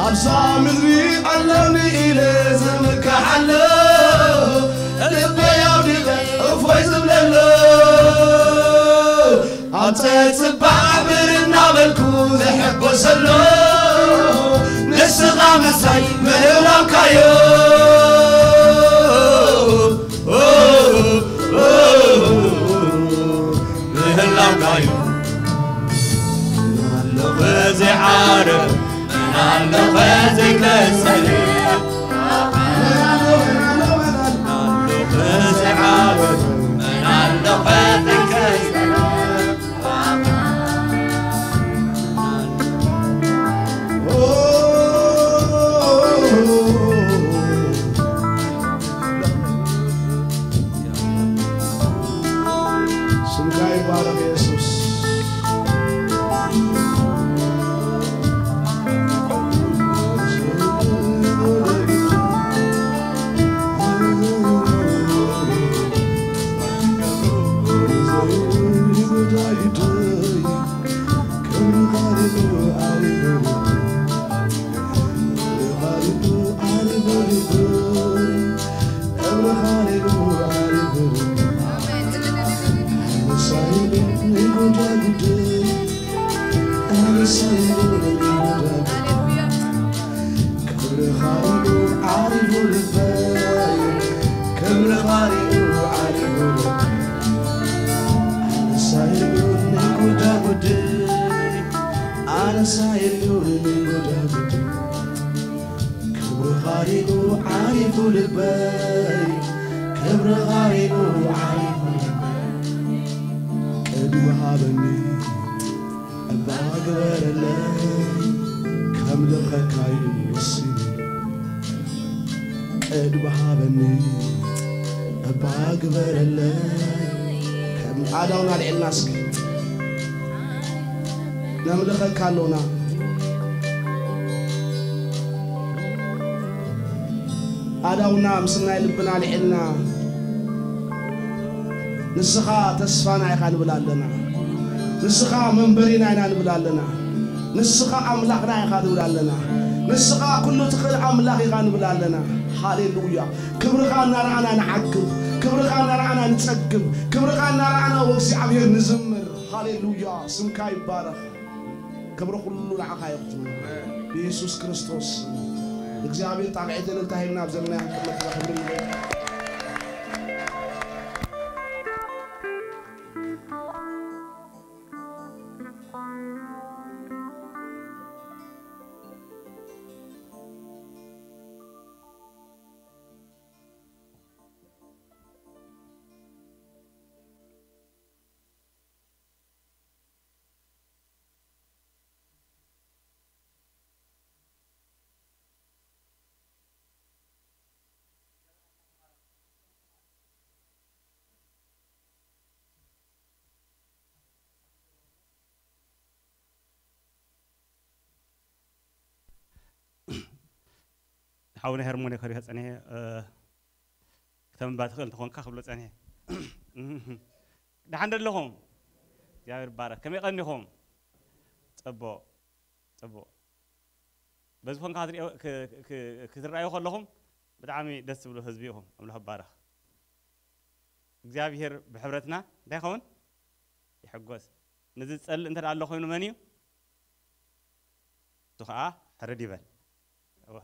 ኣብዛ ምድሪ ኣለኒ ኢለ ዝምካሕ ኣሎ ልበይ ኣውዲቐ እፎይ ዝብለሎ ኣብ ጸጽባሕ ብር እናበልኩ ዝሕጎሰሎ ንስኻ ምሳይ ምህላውካዮ ምህላውካዮ ናሎኸ ዘይዓርፍ ናሎኸ ዘይከስር ናሎኸ ዘይዓርፍ ናሎኸ ዘይከስር ስምካ ይባረኽ የሱስ። ክብርኻ ሪኡ ዓሪፉ ልበይ ክብርኻ ሪኡ ዓሪፉ ልበይ ቅድሚ ሃበኒ እባ ግበረለይ ከምልኸካዩ ወሲኑ ቅድሚ ሃበኒ እባ ግበረለይ። ከም ኣዳውና ልዕልና እስኪ ነምልኸካ ኣሎና። ኣዳውና ምስናይ ልብና ልዕልና ንስኻ ተስፋና ኢኻ ንብል ኣለና። ንስኻ መንበሪና ኢና ንብል ኣለና። ንስኻ ኣምላኽና ኢኻ ንብል ኣለና። ንስኻ ኩሉ ትኽእል ኣምላኽ ኢኻ ንብል ኣለና። ሃሌሉያ። ክብርኻ እናረኣና ንዓግብ። ክብርኻ እናረኣና ንጸግብ። ክብርኻ እናረኣና ወእግዚኣብሔር ንዝምር። ሃሌሉያ። ስምካ ይባረኽ። ክብሪ ኩሉ ንዓኻ ይኹን። ብየሱስ ክርስቶስ። እግዚኣብሔር ጣቕዒት እልልታ ሂብና ኣብ ዘለና ክንቅመጥ ክብሪ ንበል። ሓውና ሄርሞን ከሪኸ ጸኒሐ፣ እ፣ ክተንባ ትኽእል እንተኾንካ ክብሎ ጸኒሐ። ደሓን ዶ ኣለኹም? እግዚኣብሔር ይባረክ። ከመይ ቀኒኹም? ጽቡቕ፣ ጽቡቕ። በዚ ፎንካ ክትሪኦ-፣ ክ-፣ ክ-፣ ክትረኣዩ ከለኹም ብጣዕሚ ደስ ትብሉ ህዝቢ ኢኹም። ኣምላኽ ይባረኽ። እግዚኣብሔር ብሕብረትና እንታይ ይኸውን? ይሕጎስ። ነዚ ዝጸልእ እንተ ደኣ ኣሎ ኮይኑ መን እዩ? እሱ ኸዓ ሕርድ ይበል። እወ።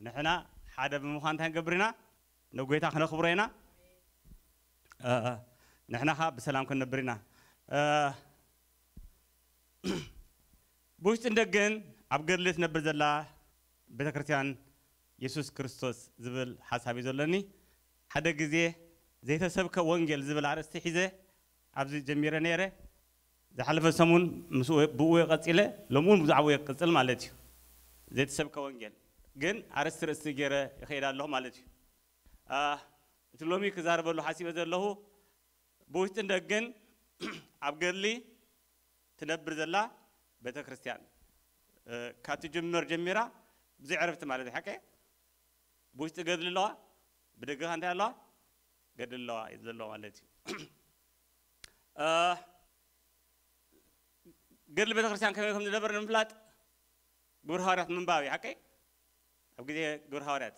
ንሕና ሓደ ብምዃን እንታይ ንገብር ኢና? ንጎይታ ክነኽብሮ ኢና። እ፣ እ፣ ንሕና ኸዓ ብሰላም ክንነብር ኢና። እ፣ ብውሽጥን ደገን ኣብ ገድሊ ትነብር ዘላ ቤተ ክርስቲያን የሱስ ክርስቶስ ዝብል ሓሳብ እዩ ዘለኒ። ሓደ ግዜ ዘይተሰብከ ወንጌል ዝብል ኣርእስቲ ሒዘ ኣብዚ ጀሚረ ነይረ። ዝሓለፈ ሰሙን ምስኡ፣ ብኡ እየ ቀጺለ፣ ሎሚ እውን ብዛዕባኡ እየ ክቅጽል ማለት እዩ። ዘይተሰብከ ወንጌል ግን ኣርእስቲ ርእስቲ ገይረ ይኸይድ ኣለኹ ማለት እዩ። አ፣ እቲ ሎሚ ክዛረበሉ ሓሲበ ዘለኹ ብውሽጥን ደገን ኣብ ገድሊ ትነብር ዘላ ቤተ ክርስቲያን፣ እ፣ ካብ ትጅምር ጀሚራ ብዙሕ ዕረፍቲ ማለት እዩ። ሓቀ? ብውሽጢ ገድሊ ኣለዋ፣ ብደገ ከ እንታይ ኣለዋ? ገድሊ ኣለዋ እዩ ዘሎ ማለት እዩ። እ፣ ገድሊ ቤተ ክርስቲያን ከመይ ከም ዝነበረ ንምፍላጥ ግብረ ሃዋርያት ምንባብ እዩ። ሓቀ? ኣብ ግዜ ግብረ ሃዋርያት፣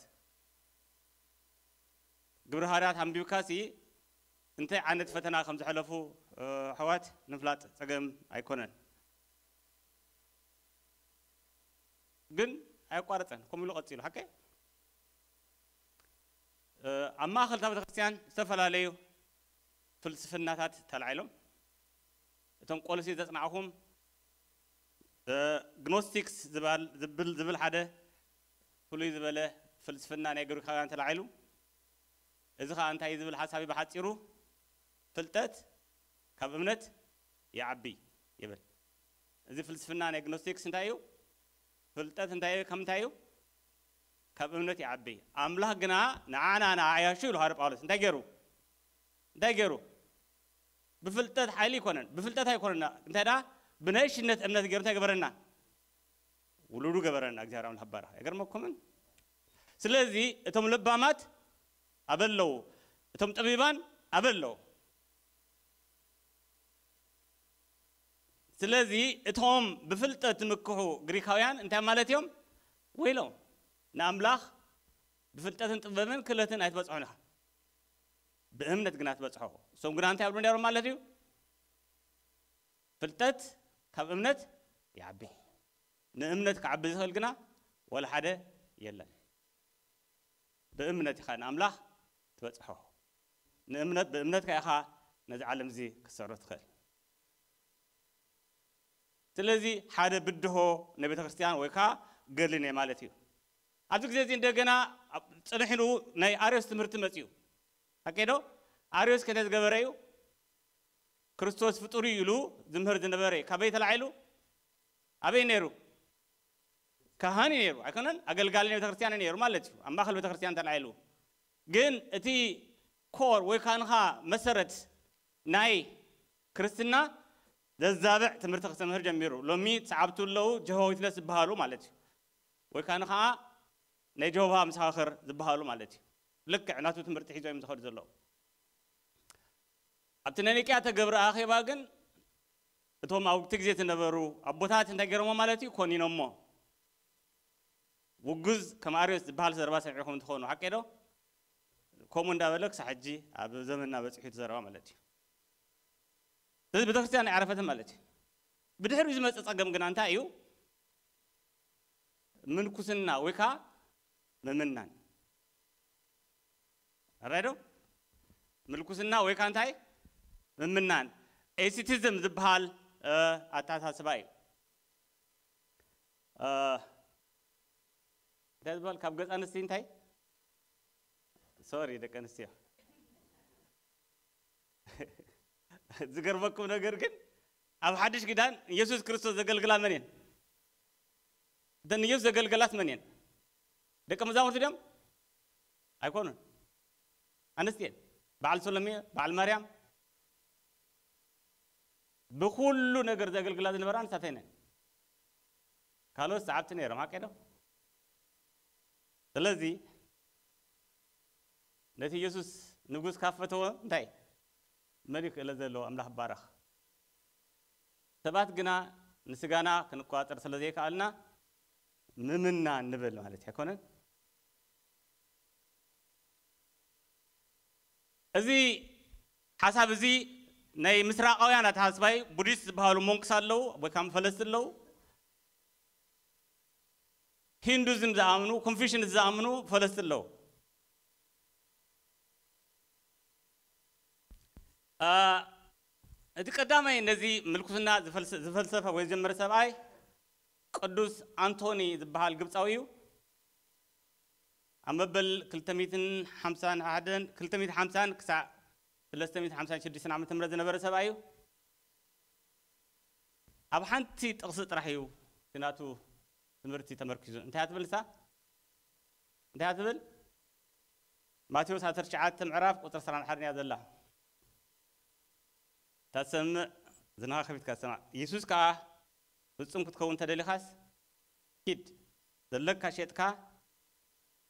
ግብረ ሃዋርያት ኣንቢብካሲ እንታይ ዓይነት ፈተና ከም ዝሐለፉ፣ እ፣ ኣሕዋት ንምፍላጥ ጸገም ኣይኮነን። ግን ኣየቋረጸን፣ ከምኡ ኢሉ ቀጺሉ። ሓቀ? እ፣ ኣብ ማእከል እታ ቤተክርስትያን ዝተፈላለዩ ፍልስፍናታት ተላዒሎም። እቶም ቆሎሴ ዘጽናዕኹም፣ እ፣ ግኖስቲክስ ዝበሃል፣ ዝብል፣ ዝብል ሓደ ፍሉይ ዝበለ ፍልስፍና ናይ ግሪካውያን ተላዒሉ። እዚ ኸኣ እንታይ እዩ ዝብል ሓሳብ እዩ ብሓጺሩ? ፍልጠት ካብ እምነት ይዓቢ ይብል። እዚ ፍልስፍና ናይ ግኖስቲክስ እንታይ እዩ? ፍልጠት እንታይ እዩ? ካብ እንታይ እዩ? ካብ እምነት ይዓቢ። ኣምላኽ ግና ንዓና ንዓያሹ ኢሉ ሃዋርያ ጳውሎስ እንታይ ገይሩ? እንታይ ገይሩ? ብፍልጠት ሓይሊ ኣይኮነን፣ ብፍልጠት ኣይኮነን። እንታይ ደኣ? ብነእሽነት እምነት ገይሩ እንታይ ገበረና? ውሉዱ ገበረና እግዚኣብሔር ኣምላኽ ባረኽ። ኣይገርመኩምን? ስለዚ እቶም ለባማት ኣበለዉ፣ እቶም ጠቢባን ኣበለዉ። ስለዚ እቶም ብፍልጠት ዝምክሑ ግሪካውያን እንታይ ማለት እዮም? ወይሎም፣ ንኣምላኽ ብፍልጠትን ጥበብን ክእለትን ኣይትበጽሖን ኢኻ፣ ብእምነት ግና ትበጽሖ። እሶም ግና እንታይ ኣብሉ ነይሮም ማለት እዩ? ፍልጠት ካብ እምነት ይዓቢ። ንእምነት ክዓቢ ዝኽእል ግና ወላ ሓደ የለን። ብእምነት ኢኻ ንኣምላኽ ትበጽሖ። ንእምነት፣ ብእምነትካ ኢኻ ነዚ ዓለም እዚ ክትሰሮ ትኽእል። ስለዚ ሓደ ብድሆ ናይ ቤተ ክርስቲያን ወይ ከዓ ገድሊ ናይ ማለት እዩ። ኣብዚ ግዜ እዚ እንደገና ኣብ-፣ ጽንሕ ኢሉ ናይ ኣርዮስ ትምህርቲ መጽዩ። ሓቂ ዶ? ኣርዮስ ከ እንታይ ዝገበረ እዩ? ክርስቶስ ፍጡር እዩ ኢሉ ዝምህር ዝነበረ እዩ። ካበይ ተላዒሉ? ኣበይ ነይሩ? ካህን እዩ ነይሩ። ኣይኮነን? ኣገልጋሊ ናይ ቤተ ክርስቲያን እዩ ነይሩ ማለት እዩ። ኣብ ማእከል ቤተ ክርስቲያን ተላዒሉ። ግን እቲ ኮር ወይ ከዓ ንኻ መሰረት ናይ ክርስትና ዘዛብዕ ትምህርቲ ክስተምህር ጀሚሩ። ሎሚ ሰዓብቱ ኣለዉ፣ ጀሆዋ ዊትነስ ዝበሃሉ ማለት እዩ። ወይ ከዓ ንኸዓ ናይ ጀሆዋ መሰኻኽር ዝበሃሉ ማለት እዩ። ልክዕ ናቱ ትምህርቲ ሒዞ እዮም ዝኸዱ ዘለዉ። ኣብቲ ናይ ኒቅያ ተገብረ ኣኼባ ግን እቶም ኣብቲ ግዜ ዝነበሩ ኣቦታት እንታይ ገይሮሞ ማለት እዩ? ኮኒኖሞ። ውጉዝ ከም ኣርዮስ ዝበሃል ዘረባ ሰሚዕኹም እንትኾኑ ሓቂ ዶ? ከምኡ እንዳበለ ክሳብ ሕጂ ኣብ ዘመንና በፂሑ እቲ ዘረባ ማለት እዩ። ስለዚ ቤተክርስትያን ኣይዓረፈትን ማለት እዩ። ብድሕሪኡ ዝመፀ ፀገም ግና እንታይ እዩ? ምንኩስና ወይ ከዓ ምምናን። ኣራይ ዶ? ምልኩስና ወይ ከዓ እንታይ? ምምናን። ኤሲቲዝም ዝበሃል ኣተሓሳስባ እዩ። እንታይ ዝበሃል ካብ ገፅ ኣንስቲ እንታይ? ሶሪ ደቂ ኣንስትዮ። ዝገርመኩም ነገር ግን ኣብ ሓድሽ ኪዳን ኢየሱስ ክርስቶስ ዘገልግላ መን እየን? እተን ኢየሱስ ዘገልገላት መን እየን? ደቂ መዛሙርቲ ድዮም? ኣይኮኑን። ኣንስቲ እየን። በዓል ሰሎሜ፣ በዓል ማርያም፣ ብኩሉ ነገር ዘገልግላ ዝነበራ ንሳተን እየን። ካልኦት ሰዓብቲ ነይሮም፣ ሓቂ ዶ? ስለዚ ነቲ ኢየሱስ ንጉስ ካብ ፈተወ እንታይ መን እዩ ክእለ ዘለዎ? ኣምላኽ ባረኽ። ሰባት ግና ንስጋና ክንቆጻጸር ስለ ዘይከኣልና ምምና ንብል ማለት ኣይኮነን። እዚ ሓሳብ እዚ ናይ ምስራቃውያን ኣተሓሳስባይ ቡዲስት ዝበሃሉ ሞንክስ ኣለዉ ወይ ከም ፈለስቲ ኣለዉ። ሂንዱዝም ዝኣምኑ ኮንፊሽንስ ዝኣምኑ ፈለስቲ ኣለዉ። እቲ ቀዳማይ ነዚ ምልኩስና ዝፈልሰፈ ወይ ዝጀመረ ሰብኣይ ቅዱስ ኣንቶኒ ዝበሃል ግብፃዊ እዩ። ኣብ መበል ክልተ ሚእትን ሓምሳን ሓደን ክልተ ሚእትን ሓምሳን ክሳዕ ሰለስተ ሚእትን ሓምሳን ሽዱሽተን ዓመተ ምህረት ዝነበረ ሰብኣይ እዩ። ኣብ ሓንቲ ጥቕሲ ጥራሕ እዩ እቲ ናቱ ትምህርቲ ተመርኪዙ። እንታይ እያ ትብል ንሳ? እንታይ እያ ትብል? ማቴዎስ ዓሰርተ ትሽዓተ ምዕራፍ ቁፅሪ ዕስራን ሓደን እያ ዘላ። እታ ትሰምዕ ዝንኻ ከፊትካ ሰማዕ። ኢየሱስ ከዓ ፍጹም ክትከውን ተደሊኻስ ኪድ፣ ዘለካ ሸጥካ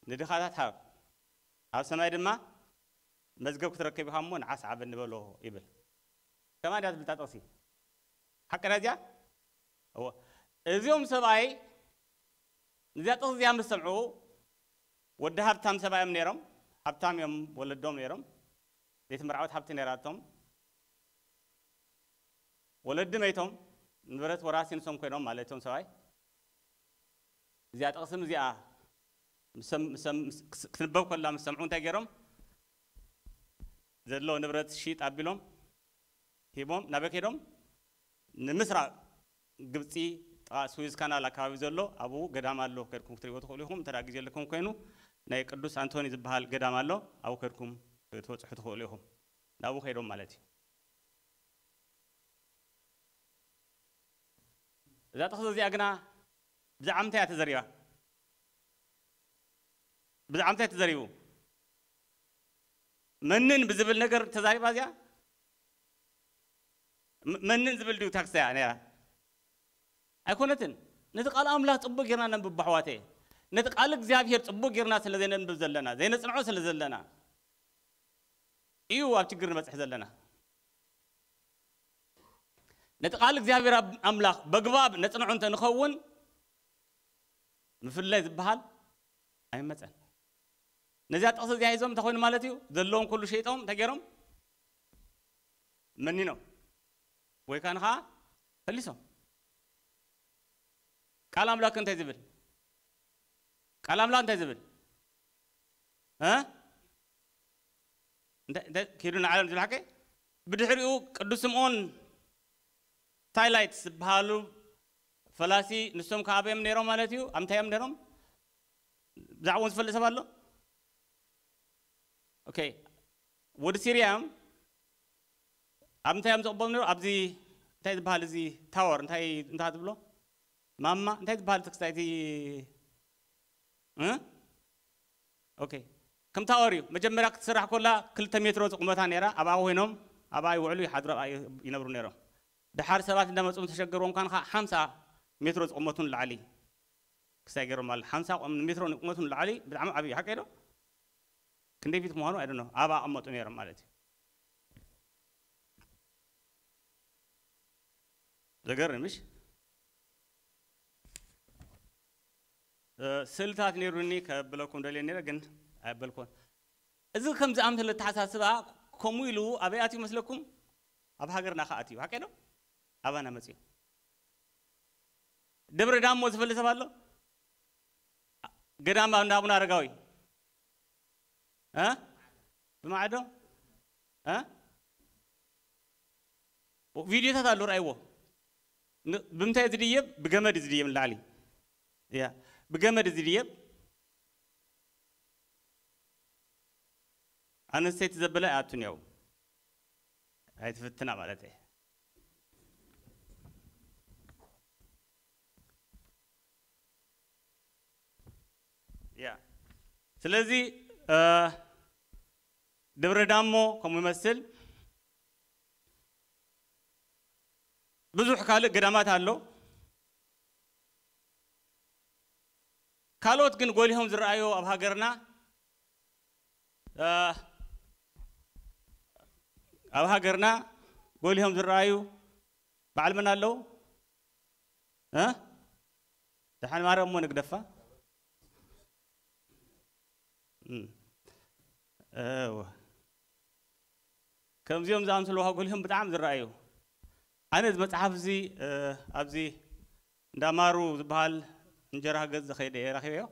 ንድኻታት ሃብ፣ ኣብ ሰማይ ድማ መዝገብ ክትረክብ ኢኻ እሞ ንዓስ ዓበኒ በሎ ይብል። ከማን እያ ትብል እታ ጥቕሲ። ሓቂ ድያ እዚኣ? እወ። እዚኦም ሰብኣይ እዚኣ ጥቕሲ እዚኣ ምስ ሰምዑ ወዲ ሃብታም ሰብኣይ እዮም ነይሮም። ሃብታም እዮም ወለዶም ነይሮም። ዘይትምርዓወት ሃብቲ ነይራቶም። ወለዲ መይቶም ንብረት ወራሲ ንሶም ኮይኖም ማለት እዮም ሰብኣይ። እዚኣ ጥቕስም እዚኣ ክትንበብ ከላ ምስ ሰምዑ እንታይ ገይሮም? ዘሎ ንብረት ሺጥ ኣቢሎም ሂቦም ናበይ ከይዶም? ንምስራቕ ግብፂ ጥቓ ስዊዝ ካናል ኣካባቢ ዘሎ ኣብኡ ገዳም ኣሎ። ከድኩም ክትሪእዎ ትኽእሉ ኢኹም። እንተ ግዜ ኣለኩም ኮይኑ ናይ ቅዱስ ኣንቶኒ ዝበሃል ገዳም ኣሎ። ኣብኡ ከድኩም ክትበፅሑ ትኽእሉ ኢኹም። ናብኡ ከይዶም ማለት እዩ። እዛ ጥቕሲ እዚኣ ግና ብዛዕባ ምንታይ እያ ተዘሪባ? ብዛዕባ ምንታይ ተዘሪቡ? መንን ብዝብል ነገር ተዛሪባ እዚኣ? መንን ዝብል ድዩ ታክሲ እያ ነይራ? ኣይኮነትን። ነቲ ቃል ኣምላኽ ጽቡቕ ጌርና ነንብብ ኣሕዋተየ። ነቲ ቃል እግዚኣብሔር ጽቡቕ ጌርና ስለ ዘይነንብብ ዘለና፣ ዘይነጽንዖ ስለ ዘለና እዩ ኣብ ችግር ንበጽሕ ዘለና። ነቲ ቃል እግዚኣብሔር ኣምላኽ በግባብ ነጽንዖ እንተ ንኸውን ምፍላይ ዝበሃል ኣይመጸን። ነዚኣ ጥቕሲ እዚኣ ሒዞም እንተኾይኑ ማለት እዩ ዘለዎም ኩሉ ሸይጦም እንታይ ገይሮም? መኒኖም ወይ ከዓ ንኸዓ ፈሊሶም። ቃል ኣምላኽ እንታይ ዝብል? ቃል ኣምላኽ እንታይ ዝብል? እ? እንታይ እንታይ ኪዱ ንዓለም ዝብል ሓቂ? ብድሕሪኡ ቅዱስ ስምዖን ታይላይት ዝበሃሉ ፈላሲ ንሶም ከኣ ኣበዮም ነይሮም ማለት እዩ። ኣብ እንታይ እዮም ነይሮም? ብዛዕባኦም ዝፈልጥ ሰብ ኣሎ? ኦኬ። ወዲ ሲርያ እዮም። ኣብ እንታይ እዮም ዝቕበሉ ነይሩ? ኣብዚ እንታይ ዝበሃል እዚ ታወር እንታይ እንታይ ትብሎ? ማማ እንታይ ዝበሃል ተክስታይ እቲ እ? ኦኬ። ከም ታወር እዩ። መጀመርያ ክትስራሕ ኮላ ክልተ ሜትሮ ዝቑመታ ነይራ። ኣብኣ ኮይኖም ኣብኣ ይውዕሉ፣ ይሓድሩ፣ ኣብኣ ይነብሩ ነይሮም። ድሓር ሰባት እንዳመጹ ተሸገርዎም ካን ሓምሳ ሜትሮ ዝቑመቱን ላዕሊ ክሳይ ገይሮም ማለት ሓምሳ ሜትሮ ቁመቱን ላዕሊ ብጣዕሚ ዓብዪ ሓቂ ዶ? ክንደይ ፊት ምዃኑ ኣይደኖ ኣብኣ ኣቐመጡ ነይሮም ማለት እዩ። ዘገርም ምሽ? እ፣ ስእልታት ነይሩኒ ከብለኩም ደልየ ነይረ፣ ግን ኣይበልኩን። እዚ ከም ዝኣምሰለ ኣተሓሳስባ ከምኡ ኢሉ ኣበይ ኣትዩ መስለኩም? ኣብ ሃገርና ከኣ ኣትዩ። ሓቀይ ዶ? ኣባና መጽዩ። ደብረ ዳሞ ዝፈልጥ ሰብ ኣሎ? ገዳም እንዳ ኣቡነ ኣረጋዊ። እ? ብማዕዶ? እ? ቪድዮታት ኣሎ፣ ርኣይዎ። ን-፣ ብምንታይ ዝድየብ? ብገመድ ዝድየብ ንላዕሊ። ያ፣ ብገመድ ዝድየብ። ኣንስተይቲ ዘበለ ኣይኣቱን ያው። ኣይትፍትና ማለት እየ። ያ። ስለዚ፣ እ፣ ደብረ ዳሞ ከምኡ ይመስል። ብዙሕ ካልእ ገዳማት ኣሎ። ካልኦት ግን ጎሊሆም ዝረኣዩ ኣብ ሃገርና፣ እ፣ ኣብ ሃገርና ጎሊሆም ዝረኣዩ በዓል መን ኣለዉ? እ? ደሓን ማርያም እሞ ንግደፋ። እም። እወ። ከምዚኦም ዝኣምስሉ ጎሊሆም ብጣዕሚ ዝረኣዩ። ኣነ እዚ መጽሓፍ እዚ፣ እ፣ ኣብዚ እንዳ ማሩ ዝበሃል እንጀራ ክገዝእ ዝኸይደ እየ ረኺበዮ።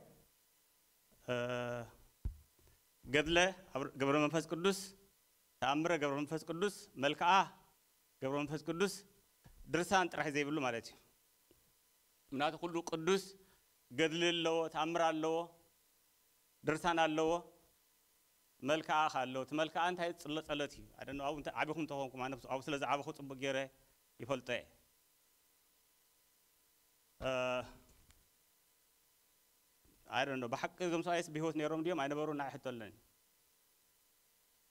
እ፣ ገድለ ኣብ-፣ ገብረ መንፈስ ቅዱስ፣ ተኣምረ ገብረ መንፈስ ቅዱስ፣ መልክዓ ገብረ መንፈስ ቅዱስ፣ ድርሳን ጥራሕ ዘይብሉ ማለት እዩ። ምክንያቱ ኩሉ ቅዱስ፣ ገድሊ ኣለዎ፣ ተኣምር ኣለዎ፣ ድርሳን ኣለዎ፣ መልክዓ ከ ኣለዎ። እቲ መልክዓ እንታይ? ጽሎ ጸሎት እዩ። ኣደነ ኣብኡ እንተ-፣ ዓቢኹም እንተኾንኩም፣ ኣነ ኣብኡ ስለ ዝዓበኹ ጽቡቕ ገይረ ይፈልጦ እየ። እ፣ I don't know፣ ብሓቂ እዞም ሰብኣይስ ብህይወት ነይሮም ድዮም ኣይነበሩን? ንዓይ ሕቶ ኣለኒ።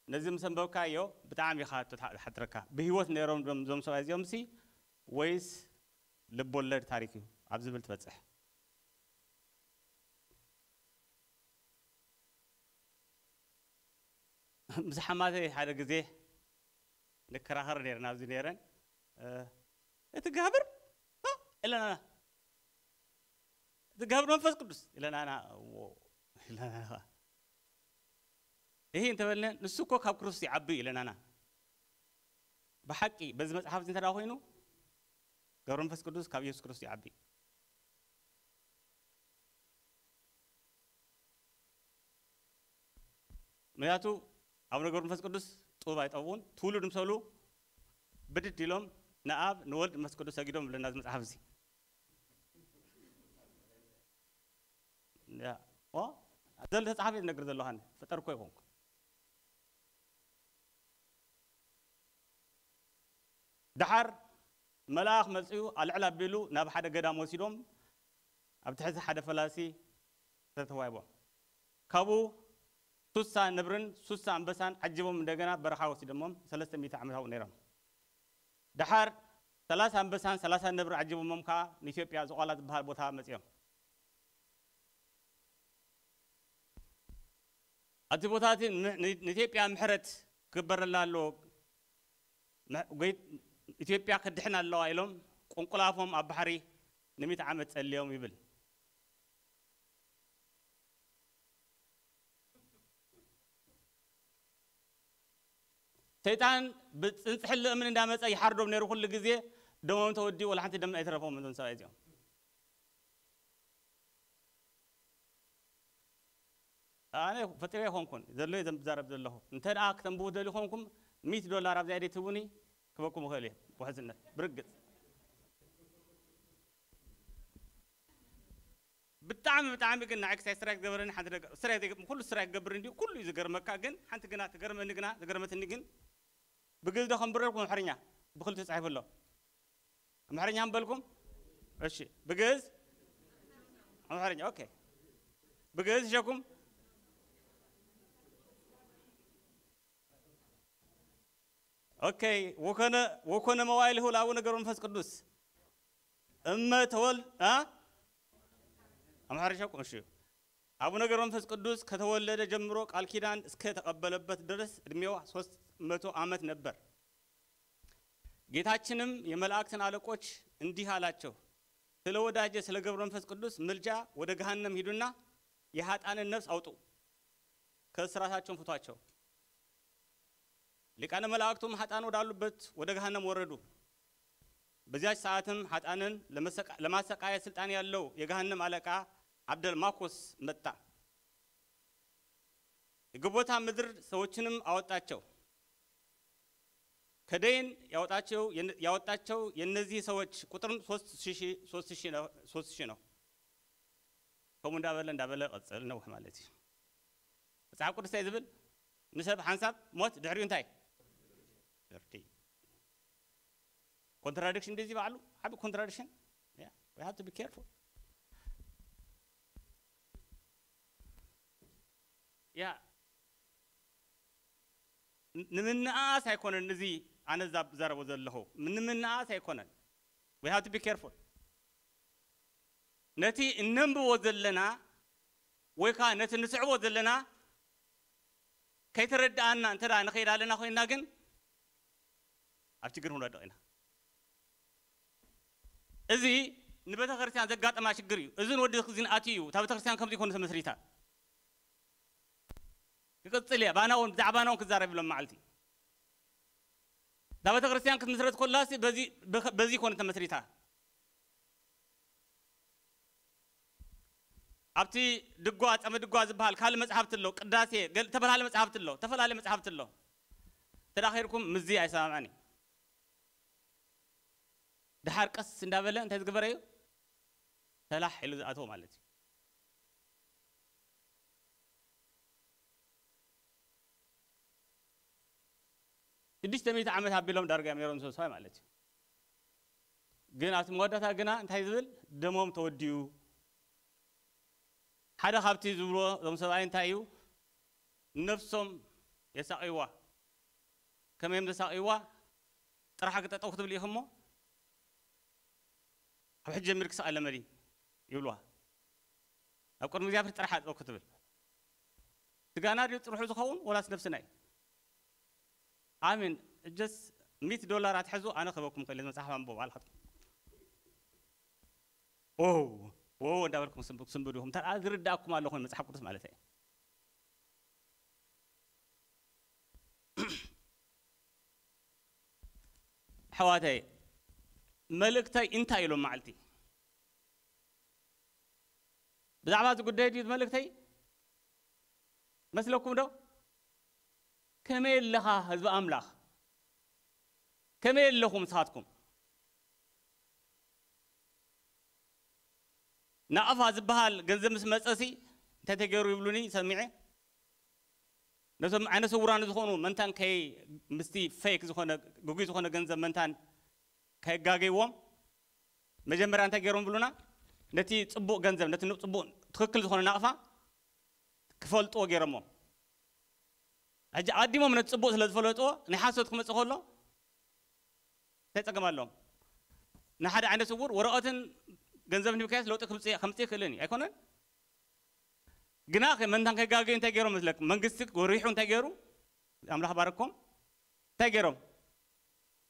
ነዚ ምስ ኣንበብካዮ ብጣዕሚ ኢኻ ትሓ-፣ ትሓትረካ። ብህይወት ነይሮም ድዮም እዞም ሰብኣይ እዚኦምሲ ወይስ ልብ ወለድ ታሪክ እዩ ኣብ ዝብል ትበጽሕ። ምስ ሓማተይ ሓደ ግዜ ንከራኸር ነይርና፣ ኣብዚ ነይረን፣ እ፣ እቲ ጋብር፣ እ፣ ኢለና፣ እቲ ጋብር መንፈስ ቅዱስ ኢለና፣ ና-፣ ዎ-፣ ኢለና፣ ይሄ እንተበልነ፣ ንሱ እኮ ካብ ክርስቶስ ይዓቢ ኢለናና። ብሓቂ በዚ መጽሓፍ እዚ እንተ ደኣ ኮይኑ፣ ገብረ መንፈስ ቅዱስ ካብ ኢየሱስ ክርስቶስ ይዓቢ። ምክንያቱ ኣቡነ ገብረ መንፈስ ቅዱስ ጡብ ኣይጠብኡን። ትውልድ ምሰሉ ብድድ ኢሎም ንኣብ ንወልድ መንፈስ ቅዱስ ሰጊዶም ይብለና እዚ መጽሓፍ እዚ። ያ። ኦ፣ ዘሎ ተጻሓፈ ዝነግር ዘለኹ ኣነ ፈጠርኩ ኣይኮንኩ። ደሓር መልኣኽ መጺኡ ኣልዕል ኣቢሉ ናብ ሓደ ገዳም ወሲዶም ኣብ ትሕቲ ሓደ ፈላሲ ተተዋሂቦም። ካብኡ ሱሳ ነብርን ሱሳ ኣንበሳን ዓጂቦም እንደገና በረኻ ወሲዶሞም ሰለስተ ሚእቲ ዓመት ኣብኡ ነይሮም። ደሓር ሰላሳ ኣንበሳን ሰላሳ ነብሪ ዓጂቦሞም ከኣ ንኢትዮጵያ ዝቋላ ዝበሃል ቦታ መጺኦም። ኣብቲ ቦታ እቲ ን-፣ ን-፣ ንኢትዮጵያ ምሕረት ክግበረላ ኣለዎ፣ መ-፣ ጎይ-፣ ኢትዮጵያ ክትድሕን ኣለዋ ኢሎም ቁንቁላፎም ኣብ ባሕሪ ንሚእቲ ዓመት ጸልዮም ይብል። ሰይጣን ብጽንጽሕሊ እምኒ እንዳመጸ ይሓርዶም ነይሩ። ኩሉ ግዜ ደሞም ተወዲኡ ወላ ሓንቲ ደም ኣይተረፎም እዞም ሰብኣይ እዚኦም። ኣነ ፈጢረ ኣይኮንኩን፣ ዘሎ እየ ዘም-፣ ዝዛረብ ዘለኹ። እንተ ደኣ ክተንብቡ ትደልዩ ኮንኩም፣ ሚእቲ ዶላር ኣብዚኣ ኢደይ ትህቡኒ፣ ክበኩም እኽእል እየ። ውሕስነት፣ ብርግጽ። ብጣዕሚ፣ ብጣዕሚ ግን ንዓይ ክሳይ ስትራይክ ዝገበረኒ ሓንቲ ነገር፣ ስትራይክ ዘይገ-፣ ኩሉ ስትራይክ ክገብር እንድዩ፣ ኩሉ እዩ ዝገርመካ፣ ግን ሓንቲ ግና ትገርመኒ ግና፣ ዝገርመትኒ ግን፣ ብግእዝ ዶ ከንብረልኩም ኣምሓርኛ? ብኽልተ ተጻሒፉ ኣሎ። ኣምሓርኛ ምበልኩም? እሺ፣ ብግእዝ? ኣምሓርኛ፣ ኦኬ። ብግእዝ ሸኩም? ኦኬ። ወኮነ ወኮነ መዋይልሁ ለአቡነ ገብረ መንፈስ ቅዱስ እመ ተወል አ አምሐርሻኩም እሺ። አቡነ ገብረ መንፈስ ቅዱስ ከተወለደ ጀምሮ ቃል ኪዳን እስከ ተቀበለበት ድረስ እድሜው ሶስት መቶ ዓመት ነበር። ጌታችንም የመላእክትን አለቆች እንዲህ አላቸው፣ ስለ ወዳጄ ስለ ገብረ መንፈስ ቅዱስ ምልጃ ወደ ገሃነም ሂዱና የኃጥአንን ነፍስ አውጡ፣ ከእስራታቸውም ፍቷቸው። ሊቃነ መላእክቱም ኃጥአን ወዳሉበት ወደ ገሃነም ወረዱ። በዚያች ሰዓትም ኃጥአንን ለመሰቃ- ለማሰቃየት ስልጣን ያለው የገሃነም አለቃ አብደል ማኮስ መጣ። የገቦታ ምድር ሰዎችንም አወጣቸው። ከደይን ያወጣቸው የነ- ያወጣቸው የእነዚህ ሰዎች ቁጥርም ሶስት ሺህ ሶስት ሺህ ነው። ሶስት ሺህ ነው። ከምኡ እንዳበለ እንዳበለ ቀጽል ነውሕ ማለት እዩ። መጽሓፍ ቅዱስ እንታይ ዝብል? ንሰብ ሓንሳብ ሞት ድሕሪኡ እንታይ? ፍርዲ። ኮንትራዲክሽን እንደዚህ ባዕሉ ዓቢ ኮንትራዲክሽን። Yeah, we have to be careful። ያ ንምንኣስ ኣይኮነን። እዚ ኣነ ዛብ- ዛረቦ ዘለኹ ንምንኣስ ኣይኮነን። We have to be careful። ነቲ እነንብቦ ዘለና ወይ ከዓ ነቲ ንስዕቦ ዘለና ከይተረድኣና እንተ ደኣ ንኸይድ ኣለና ኮይንና ግን ኣብ ችግር ክንወድቕ ኢና። እዚ ንቤተ ክርስቲያን ዘጋጠማ ችግር እዩ። እዚ ንወዲ እዚ ንኣትዩ እዩ። እታ ቤተ ክርስቲያን ከምዚ ይኮነ ተመስሪታ ክቅጽል እያ። ባና እውን ብዛዕባ ባና እውን ክዛረብ ኢሎም መዓልቲ እዛ ቤተ ክርስቲያን ክትምስረት ኮላሲ በዚ በዚ ይኮነ ተመስሪታ። ኣብቲ ድጓ ጸመ ድጓ ዝበሃል ካልእ መጽሓፍቲ ኣሎ፣ ቅዳሴ ገል- ተፈላለየ መጽሓፍቲ ኣሎ፣ ተፈላለየ መጽሓፍቲ ኣሎ። ተዳኺርኩም ምዚ ኣይሰማምዐን እዩ። ድሓር ቀስ እንዳበለ እንታይ ዝግበረ እዩ? ሰላሕ ኢሉ ዝኣተዎ ማለት እዩ። ሽዱሽተ ሚእቲ ዓመት ኣቢሎም ዳርጋ እዮም ነይሮም ሰብሰባይ ማለት እዩ። ግን ኣብቲ መወዳእታ ግና እንታይ ዝብል ደሞም ተወዲኡ። ሓደ ካብቲ ዝብሎ እዞም ሰብኣይ እንታይ እዩ? ነፍሶም የሳቕይዋ። ከመይ እዮም ዘሳቕይዋ? ጥራሓ ግጠጠው ክትብል ኢኹሞ ኣብ ሕጂ ጀሚርኪ ስቓይ ለመዲ ይብልዋ። ኣብ ቅድሚ እግዚኣብሔር ጥራሓ ጠጠው ክትብል ስጋና ድዩ ጥርሑ ዝኸውን ወላስ ነፍስና እዩ? ኣሜን። እጀስ ሚት ዶላር ኣትሐዙ ኣነ ክበኩም ከለ መጽሓፍ ኣንብቡ ኣልካትኩም ኦ ኦ እንዳበልኩም ስንብዱ ስንብዱ ኢኹም። እንተ ዝርዳእኩም ኣለኹም መጽሓፍ ቅዱስ ማለት እዩ። ኣሕዋተይ መልእክተይ እንታይ ኢሎም መዓልቲ ብዛዕባ እዚ ጉዳይ ድዩ መልእክተይ? መስለኩም ዶ? ከመይ ኣለኻ ህዝቢ ኣምላኽ? ከመይ ኣለኹም ንስኻትኩም? ናቕፋ ዝበሃል ገንዘብ ምስ መጸሲ እንታይ ተገይሩ ይብሉኒ ሰሚዐ። ነቶም ዓይነ ስውራን ዝኾኑ መንታን ከይ ምስቲ ፌክ ዝኾነ ግጉይ ዝኾነ ገንዘብ መንታን ከይጋገይዎም መጀመርያ እንታይ ገይሮም ብሉና? ነቲ ጽቡቕ ገንዘብ ነቲ ጽቡቕ ትኽክል ዝኾነ ናቕፋ ክፈልጥዎ ገይሮሞ። ሕጂ ኣዲሞም ነቲ ጽቡቕ ስለ ዝፈለጥዎ ናይ ሓሶት ክመጽእ ከሎ እንታይ ጸገም ኣለዎም? ንሓደ ዓይነ ስውር ወረቐትን ገንዘብ ንብካያስ ለውጢ ክምጽእ ከምጽእ ይኽእልን እዩ ኣይኮነን? ግና ከ መንታን ከጋገዩ እንታይ ገይሮም መስለክ? መንግስቲ ወሪሑ እንታይ ገይሩ? ኣምላኽ ባረኮም እንታይ ገይሮም?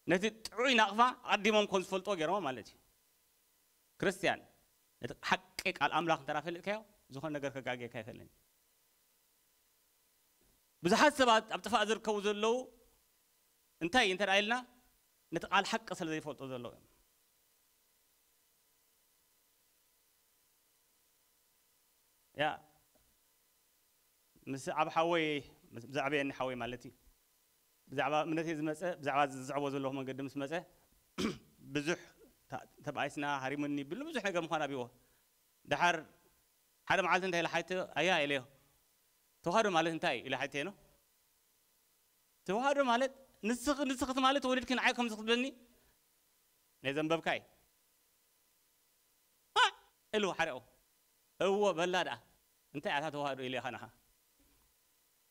ነቲ ጥዑይ ናቕፋ ኣዲሞም ከም ዝፈልጥዎ ገይሮም ማለት እዩ። ክርስቲያን ነቲ ሓቂ ቃል ኣምላኽ እንተ ፈሊጥካዮ ዝኾነ ነገር ከጋገየካ ኣይክእልን። ብዙሓት ሰባት ኣብ ጥፋእ ዝርከቡ ዘለዉ እንታይ እንተ ኢልና ነቲ ቃል ሓቂ ስለ ዘይፈልጡ ዘለዉ እዮም። ያ ምስ ኣብ ሓወይ ብዛዕባ የኒ ሓወይ ማለት እዩ ብዛዕባ እምነተይ ዝመፀ ብዛዕባ ዝስዕቦ ዘለኹ መንገዲ ምስ መፀ ብዙሕ ተባኢስና ሃሪሙኒ ብሉ ብዙሕ ነገር ምዃን ኣብዎ። ደሓር ሓደ መዓልቲ እንታይ ኢለ ሓይተ ኣያ ኢለዮ ተዋህዶ ማለት እንታይ ኢለ ሓይተ ነው። ተዋህዶ ማለት ንስኽ ንስኽት ማለት ተወሊድኪ ንዓይ ከም ዝኽትበኒ ናይ ዘንበብካ እዩ። እሉ ሓረኦ እዎ በላ ደኣ እንታይ ኣታ ተዋህዶ ኢለ ኢኻ ናኻ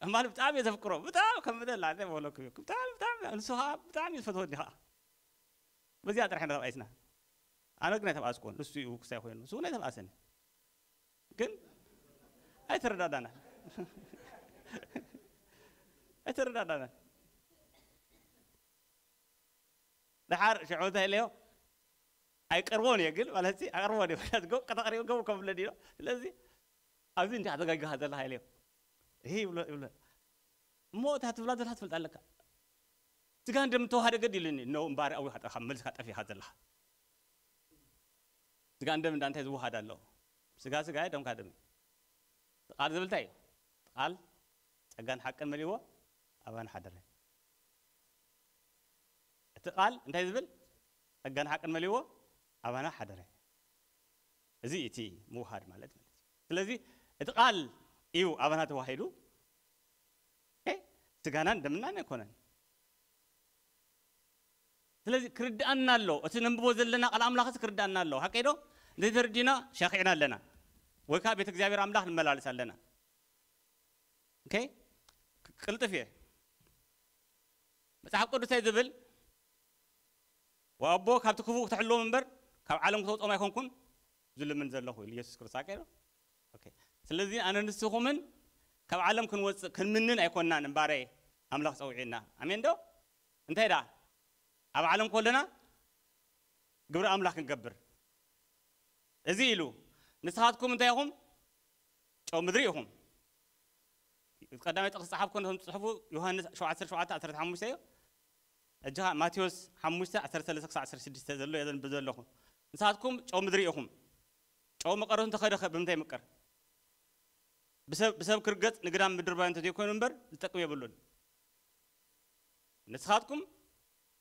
እማል ብጣዕሚ እየ ዘፍቅሮ ብጣዕሚ ከም ደላ እንታይ በለኩ ብጣዕሚ ብጣዕሚ ንሱ ከዓ ብጣዕሚ ዝፈትወኒ ከዓ በዚኣ ጥራሕ ኢና ተባኢስና። ኣነ ግን ኣይተባኣስኩን፣ ንሱ እዩ ክሳይ ኮይኑ፣ ንሱ እውን ኣይተባኣሰኒ። ግን ኣይተረዳዳናን ኣይተረዳዳናን። ደሓር ሽዑ እንታይ ኢለዮ? ኣይቀርቦን እየ ግን ማለት ኣቅርቦን እየ ማለት ጎ ከተቅሪቡ ጎ ከብለኒ ኢሎ። ስለዚ ኣብዚ እንታይ ተጋጊኻ ዘለካ ኢለዮ። ይሄ ይብሎ ይብሎ እሞ እታ ትብላ ዘለካ ትፈልጥ ኣለካ። ስጋ እንደምተዋሃደ ገድ ኢሉኒ ነው እምባሪ ኣዊ ካብ መልስካ ጠፊኻ ዘለካ። ስጋ እንደም እንዳ እንታይ ዝወሃድ ኣሎ? ስጋ ስጋ ደምካ ደም። ቃል ዝብል እንታይ እዩ? ቃል ጸጋን ሓቅን መሊዎ ኣባን ሓደረ። እቲ ቃል እንታይ ዝብል? ጸጋን ሓቅን መሊዎ ኣባና ሓደረ። እዚ እቲ ምውሃድ ማለት ማለት እዩ። ስለዚ እቲ ቃል እዩ ኣባና ተዋሂዱ። ኦኬ? ስጋናን ደምናን ኣይኮነን። ስለዚ ክርድኣና ኣሎ፣ እቲ ነንብቦ ዘለና ቃል ኣምላኽስ ክርድኣና ኣሎ። ሓቀይ ዶ? እንተተረዲና ሻኺዕና ኣለና፣ ወይ ከዓ ቤተ እግዚኣብሔር ኣምላኽ ንመላለስ ኣለና። ኦኬ? ቅልጥፍ እየ። መጽሓፍ ቅዱስ እንታይ ዝብል? ወኣቦ ካብቲ ክፉእ ክትሕልዎም እምበር ካብ ዓለም ክተውፅኦም ኣይኮንኩን ዝልምን ዘለኹ ኢሉ ኢየሱስ ክርስቶስ። ሓቀይ ዶ? ኦኬ። ስለዚ ኣነ ንስኹምን ካብ ዓለም ክንወፅእ ክንምንን ኣይኮንናን እምባረ ኣምላኽ ፀዊዕና። ኣሜን ዶ? እንታይ ደኣ ኣብ ዓለም ከለና ግብሪ ኣምላኽ ክንገብር። እዚ ኢሉ ንስኻትኩም እንታይ ኢኹም? ጨው ምድሪ ኢኹም። ቀዳማይ ጥቕሲ ጸሓፍኩ ነቶም ትጽሕፉ ዮሃንስ ሸውዓተ ሸውዓተ ዓሰርተ ሓሙሽተ እዩ። እጅኻ ማቴዎስ ሓሙሽተ ዓሰርተ ሰለስተ ክሳብ ዓሰርተ ሽዱሽተ ዘሎ እየ ዘንብብ ዘለኹ። ንስኻትኩም ጨው ምድሪ ኢኹም። ጨው መቐረቱ እንተኸደኸ ብምንታይ ይምቀር? ብሰብ ብሰብ ክርገጽ ንግዳም ምድርባይ እንተዘይኮይኑ እምበር ዝጠቅም የብሉን። ንስኻትኩም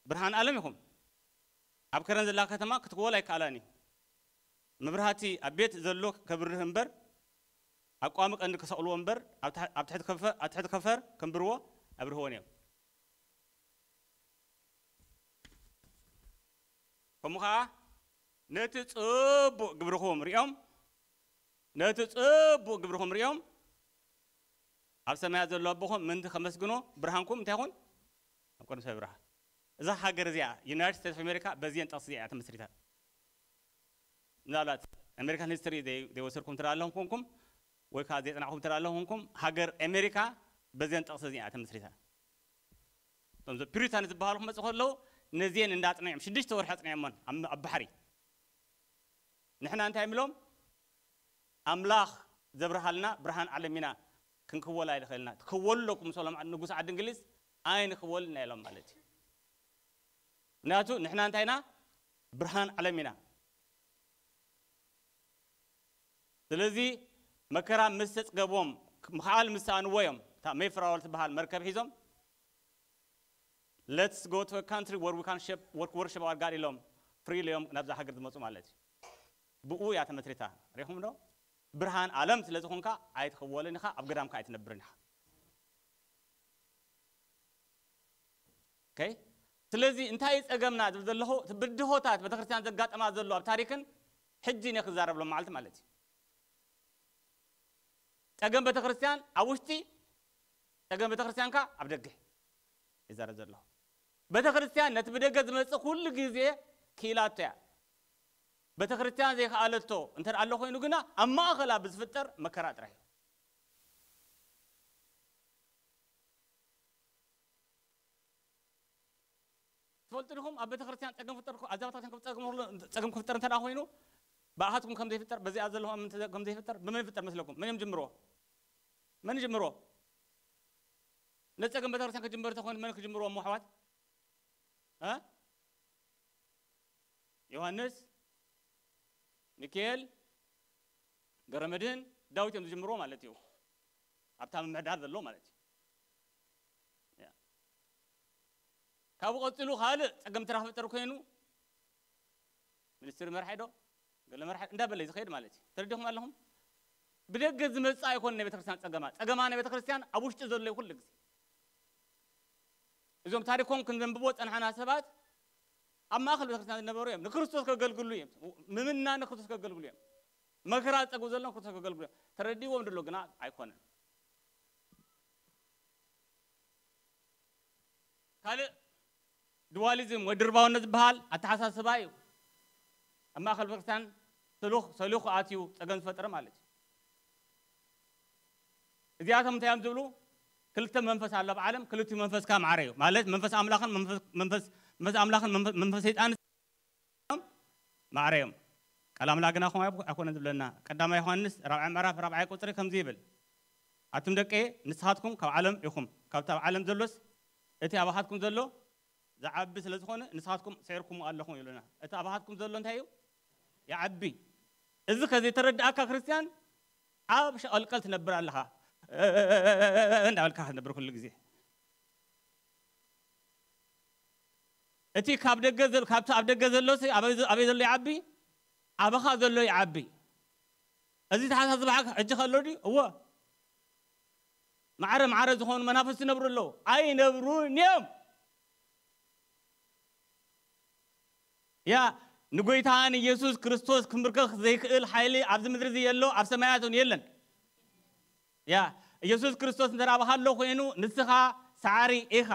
ብርሃን ዓለም ኢኹም። ኣብ ከረን ዘላ ከተማ ክትክወል ኣይከኣላን እዩ። መብራህቲ ኣብ ቤት ዘሎ ከብርህ እምበር ኣብ ቀዋሚ ቀንዲ ክሰቕልዎ እምበር ኣብ ትሕ- ኣብ ትሕቲ ከፈ- ኣብ ትሕቲ ከፈር ከንብርዎ ኣብርህዎን እዮም። ከምኡ ኸዓ ነቲ ጽቡቕ ግብርኹም ሪኦም ነቲ ጽቡቕ ግብርኹም ሪኦም ኣብ ሰማያት ዘሎ ኣቦኹም ምእንቲ ከመስግኖ ብርሃንኩም እንታይ ይኹን ኣብ ቅድሚ ሰብ ይብርሃ። እዛ ሃገር እዚኣ ዩናይትድ ስቴትስ ኣሜሪካ በዚአን ጥቕሲ እዚኣ እያ ተመስሪታ። ምናልባት ኣሜሪካን ሂስትሪ ዘይወሰድኩም ትራ ኣለኹም ኮንኩም ወይ ከዓ ዘይፅናዕኩም ትራ ኣለኹም ኮንኩም ሃገር ኣሜሪካ በዚአን ጥቕሲ እዚኣ ተመስሪታ። እቶም ፒሪታን ዝበሃሉ ክመፁ ከለዉ ነዚአን እንዳፅንዖም ሽዱሽተ ወርሒ ኣፅንዖሞን ኣብ ኣብ ባሕሪ ንሕና እንታይ ምሎም ኣምላኽ ዘብርሃልና ብርሃን ዓለም ኢና ክንክወል ኣይንኽእልና። ትክወሉ ኣለኩም ምስ በሎም ንጉስ ዓዲ እንግሊዝ ኣይንክወልን ኢና ኢሎም ማለት እዩ። ምክንያቱ ንሕና እንታይ ኢና? ብርሃን ዓለም ኢና። ስለዚ መከራ ምስ ተፅገቦም ምኽዓል ምስ ሰኣንዎ እዮም እታ ሜይፍላወር ትበሃል መርከብ ሒዞም let's go to a country where we can shep- work worship our God ኢሎም ፍሪ ኢሎም ናብዛ ሃገር ዝመፁ ማለት እዩ። ብኡ እያ ተመስሪታ። ሪኹም ዶ? ብርሃን ዓለም ስለ ዝኾንካ ኣይትኽወልን ኢኻ፣ ኣብ ገዳምካ ኣይትነብርን ኢኻ። ኦኬ? ስለዚ እንታይ እዩ ጸገምና ዝብል ዘለኹ እቲ ብድሆታት ቤተክርስትያን ዘጋጠማ ዘሎ ኣብ ታሪክን ሕጂ እየ ክዛረብ ሎም መዓልቲ ማለት እዩ። ጸገም ቤተክርስትያን ኣብ ውሽጢ፣ ጸገም ቤተክርስትያን ከ ኣብ ደገ ይዛረብ ዘለኹ። ቤተክርስትያን ነቲ ብደገ ዝመጽእ ኩሉ ግዜ ክኢላቶ እያ። ቤተክርስትያን ዘይከኣለቶ እንተ ኣሎ ኮይኑ ግና ኣብ ማእኸላ ብዝፍጠር መከራ ጥራይ እዩ። ትፈልጡ ዲኹም ኣብ ቤተክርስትያን ጸገም ክፍጠር ኣብዛ ቤተክርስትያን ጸገም ክፍጠር እንተ ኮይኑ ብኣኻትኩም ከም ዘይፍጠር በዚኣ ዘለኹም ከም ዘይፍጠር ብመን ይፍጠር መስለኩም? መን እዮም ጅምርዎ? መን ይጅምርዎ? ነጸገም ቤተክርስትያን ክጅምር ተኾይኑ መን ክጅምርዎ እሞ ኣሕዋት? እ? ዮሃንስ፣ ሚካኤል፣ ገረመድህን፣ ዳዊት እዮም ዝጅምርዎ ማለት እዩ። ኣብታ ምምሕዳር ዘሎ ማለት እዩ። ያ። ካብኡ ቀጺሉ ካልእ ጸገም ተራ ክፍጠር ኮይኑ ሚኒስትሪ መርሓይ ዶ ገለ መርሓይ እንዳበለ እዩ ዝኸይድ ማለት እዩ። ተረዲኹም ኣለኹም? ብደገ ዝመጽእ ኣይኮነ ናይ ቤተክርስትያን ጸገማ። ጸገማ ናይ ቤተክርስትያን ኣብ ውሽጢ ዘሎ እዩ ኩሉ ግዜ። እዞም ታሪኮም ክንዘንብቦ ጸንሓና ሰባት ኣብ ማእከል ቤተክርስትያን ዝነበሩ እዮም። ንክርስቶስ ከገልግሉ እዮም። ምምና ንክርስቶስ ከገልግሉ እዮም። መከራ ዝጸግቡ ዘለዉ ንክርስቶስ ከገልግሉ እዮም። ተረዲዎም ድሎ ግና ኣይኮነን። ካልእ ድዋሊዝም ወይ ድርባውነት ዝበሃል ኣተሓሳስባ እዩ። ኣብ ማእኸል ቤተክርስትያን ስሉኽ ሰሊኹ ኣትዩ ጸገም ዝፈጠረ ማለት እዩ። እዚኣቶም እንታይ እዮም ዝብሉ? ክልተ መንፈስ ኣሎ ኣብ ዓለም፣ ክልቲኡ መንፈስ ከኣ ማዕረ እዩ። ማለት መንፈስ ኣምላኽን መንፈስ፣ መንፈስ፣ መንፈስ ኣምላኽን መንፈስ፣ መንፈስ ሰይጣን ማዕረ እዮም። ቃል ኣምላኽ ግና ከምኡ ኣይኮነን ዝብለና። ቀዳማይ ዮሃንስ ራብዓይ ምዕራፍ ራብዓይ ቁጽሪ ከምዚ ይብል፣ ኣቱም ደቀየ ንስኻትኩም ካብ ዓለም ኢኹም፣ ካብቲ ኣብ ዓለም ዘሎስ እቲ ኣባኻትኩም ዘሎ ዝዓቢ ስለ ዝኾነ ንስኻትኩም ስዒርኩምዎ ኣለኹም ይብለና። እቲ ኣባኻትኩም ዘሎ እንታይ እዩ? ይዓቢ። እዚ ከዘይተረድኣካ ክርስትያን ኣብ ሸቐልቀል ትነብር ኣለኻ። እንዳበልካ ክትነብር ኩሉ ግዜ። እቲ ካብ ደገ ዘሎ፣ ካብቲ ኣብ ደገ ዘሎ ሲ ኣበይ ዘ-፣ ኣበይ ዘሎ ይዓቢ? ኣባኻ ዘሎ ይዓቢ። እዚ ተሓሳስባኻ ሕጂ ከሎ ድዩ? እወ። ማዕረ ማዕረ ዝኾኑ መናፍስቲ ይነብሩ ኣለዉ። ኣይነብሩን እዮም። ያ ንጎይታ ንኢየሱስ ክርስቶስ ክምብርከኽ ዘይክእል ሓይሊ ኣብዚ ምድሪ እዚ የሎ፣ ኣብ ሰማያት እውን የለን። ያ ኢየሱስ ክርስቶስ እንተ ኣባኻ ኣሎ ኮይኑ ንስኻ ሰዓሪ ኢኻ።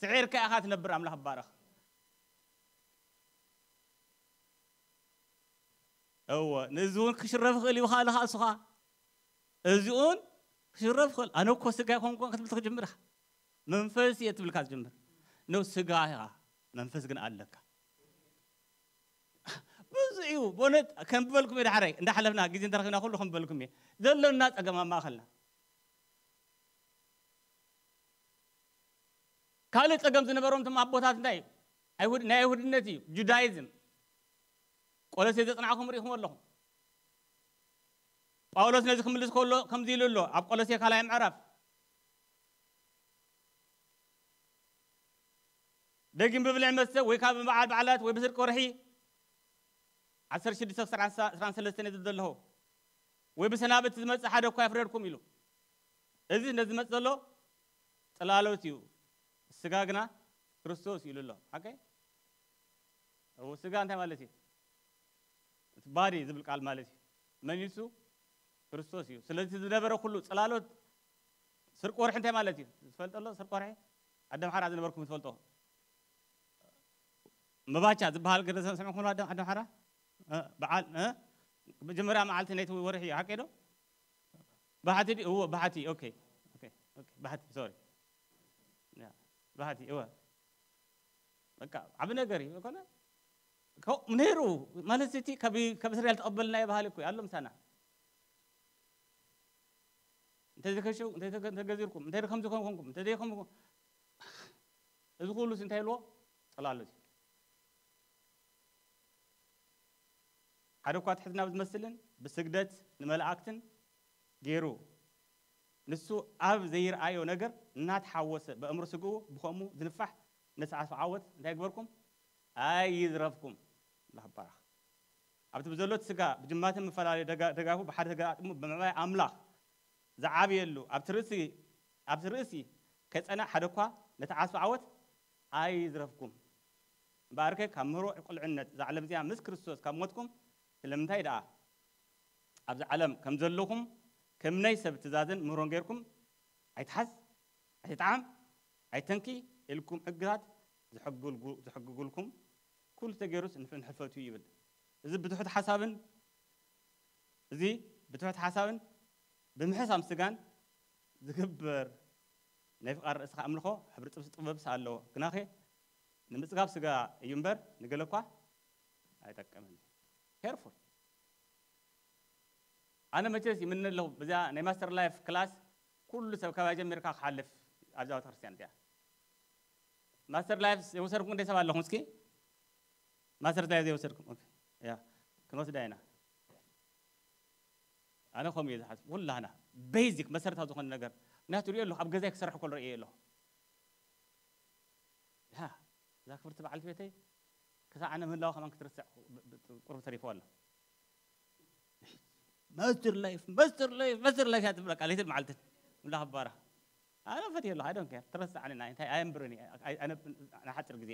ስዒርካ ኢኻ ትነብር። ኣምላኽ ይባረኽ። እወ፣ ነዚ እውን ክሽረፍ ይኽእል እዩ፣ ብኻልኻ እሱኻ። እዚ እውን ክሽረፍ ይኽእል። ኣነ እኮ ስጋ ኣይኮንኩን ክትብል ትጀምር ኢኻ። መንፈስ እየ ትብልካ ትጀምር። ኖ፣ ስጋ ኢኻ፣ መንፈስ ግን ኣለካ። ብዙ እዩ። በእውነት ከም ዝበልኩም እየ፣ ዳሕራይ እንዳሓለፍና ግዜ እንተረኺብና ኩሉ ከም ዝበልኩም እየ። ዘሎና ጸገም ኣብ ማእኸልና። ካልእ ጸገም ዝነበሮም እቶም ኣቦታት እንታይ እዩ? ኣይሁድ-፣ ናይ ኣይሁድነት እዩ፣ ጁዳይዝም። ቆሎሴ ዘጽናዕኩም ርኢኹም ኣለኹም። ጳውሎስ ነዚ ክምልስ ከሎ ከምዚ ኢሉ ኣሎ ኣብ ቆሎሴ ካልኣይ ምዕራፍ፣ ደጊም ብብልዒ መስተ ወይ ካብ በዓል በዓላት ወይ ብስርቂ ወርሒ ዓሰርተ ሽዱሽተ ክሳብ ዕስራን ሰለስተን እዩ ዘለኹ፣ ወይ ብሰናብቲ ዝመጽእ ሓደ እኳ ኣይፍረድኩም ኢሉ። እዚ ነዚ ዝመጽእ ዘሎ ጽላሎት እዩ፣ ስጋ ግና ክርስቶስ እዩ ኢሉ ኣሎ። ሓቀይ? እው፣ ስጋ እንታይ ማለት እዩ? እቲ ባዲ ዝብል ቃል ማለት እዩ። መን እዩ እሱ? ክርስቶስ እዩ። ስለዚ ዝነበረ ኩሉ ጽላሎት፣ ስርቂ ወርሒ እንታይ ማለት እዩ? ዝፈልጦ ኣሎ? ስርቂ ወርሒ? ኣደ ኣምሓራ ዝነበርኩም ትፈልጦ። መባቻ ዝበሃል ገለ ሰምዕኩም ኣሎ? ኣደ፣ ኣደ ኣምሓራ? እ፣ በዓል፣ እ? መጀመርያ መዓልቲ ናይቲ ወርሒ እዩ፣ ሓቀይ ዶ? ባሕቲ ድዩ? እዎ፣ ባሕቲ። ኦኬ፣ ኦኬ፣ ኦኬ፣ ባሕቲ፣ ሶሪ። ያ፣ ባሕቲ፣ እወ። በቃ፣ ዓቢ ነገር እዩ፣ ኣይኮነ? ከምኡ ነይሩ፣ ማለት እቲ ካብ፣ ካብ እስራኤል ተቐበልናዮ ባህሊ እኮ እዩ፣ ኣሎ ምሳና። እንተ ዘይከሽው፣ እንተ ዘይተገ-፣ እንተ ገዚርኩም፣ እንተ ከምዚ ኮንኩም፣ እንተ ዘይኮንኩም፣ እዚ ኩሉስ እንታይ ኢልዎ? ጽላሎት እዩ። ሓደ እኳ ትሕትና ብዝመስልን ብስግደት ንመላእክትን ገይሩ፣ ንሱ ኣብ ዘይርኣዮ ነገር እናተሓወሰ፣ በእምሮ ስግኡ ብኸምኡ ዝንፋሕ ነቲ ዓስቢ ዓወት እንታይ ይግበርኩም? ኣይዝረፍኩም። ኣምላኽ ይባረኽ። ኣብቲ ብዘሎ እቲ ስጋ ብጅማትን ምፈላለዩ ደጋ-፣ ደጋፉ ብሓደ ተገጣጢሙ ብምዕባይ ኣምላኽ ዝዓብየሉ ኣብቲ ርእሲ፣ ኣብቲ ርእሲ ከይጸንዕ ሓደ እኳ ነቲ ዓስቢ ዓወት ኣይዝረፍኩም። እምበኣርከ ካብ ምህሮ ቁልዕነት እዛ ዓለም እዚኣ ምስ ክርስቶስ ካብ ሞትኩም፣ ስለምንታይ ደኣ ኣብዚ ዓለም ከም ዘለኹም ከም ናይ ሰብ ትእዛዝን ምህሮን ጌርኩም ኣይትሓዝ፣ ኣይትጥዓም፣ ኣይተንኪ ኢልኩም ሕግታት ዝሕግልጉ-፣ ዝሕግጉልኩም ኩሉ ተገይሩስ ንፍ-፣ ንሕልፈቱ ይብል። እዚ ብትሑት ሓሳብን፣ እዚ ብትሑት ሓሳብን ብምሕሳም ስጋን ዝግበር ናይ ፍቓድ ርእስኻ ኣምልኾ ሕብሪ ጥብሲ ጥበብስ ኣለዎ። ግናኸ ንምጽጋብ ስጋ እዩ እምበር ንገለ እኳ ኣይጠቅምን። ኬርፉል። ኣነ መቸስ ይምነ ኣለኹ፣ በዚኣ ናይ ማስተር ላይፍ ክላስ ኩሉ ሰብ ካባይ ጀሚርካ ክሓልፍ ኣብዛ ቤተክርስትያን እዚኣ። ማስተር ላይፍ የወሰድኩም ክንደይ ሰብ ኣለኹም እስኪ? ማስተር ላይፍ ዘይወሰድኩም? ኦኬ። ያ፣ ክንወስዳ ኢና። ኣነ ከምኡ እየ ዝሓስብ። ኩላህና ቤዚክ መሰረታዊ ዝኾነ ነገር። ምክንያቱ ሪኦ ኣለኹ፣ ኣብ ገዛይ ክሰርሕ ከሎ ሪኦ ኣለኹ። ያ፣ እዛ ክብርቲ በዓልቲ ቤተይ ክሳዕ ኣነ ምህላው ከማን ክትርስዕ ብ-፣ ብ-፣ ቁሩብ ተሪፎ ኣሎ። ማስተር ላይፍ፣ ማስተር ላይፍ፣ ማስተር ላይፍ እያ ትብል በቃ ለይትን መዓልትን። ኣምላኽ ይባረኽ። ኣነ ፈትየ ኣለኹ፣ I don't care። ትረስዓኒ፣ ናይ እንታይ ኣየንብርን እየ። ኣይ-፣ ኣነ-፣ ንሓጺር ግዜ።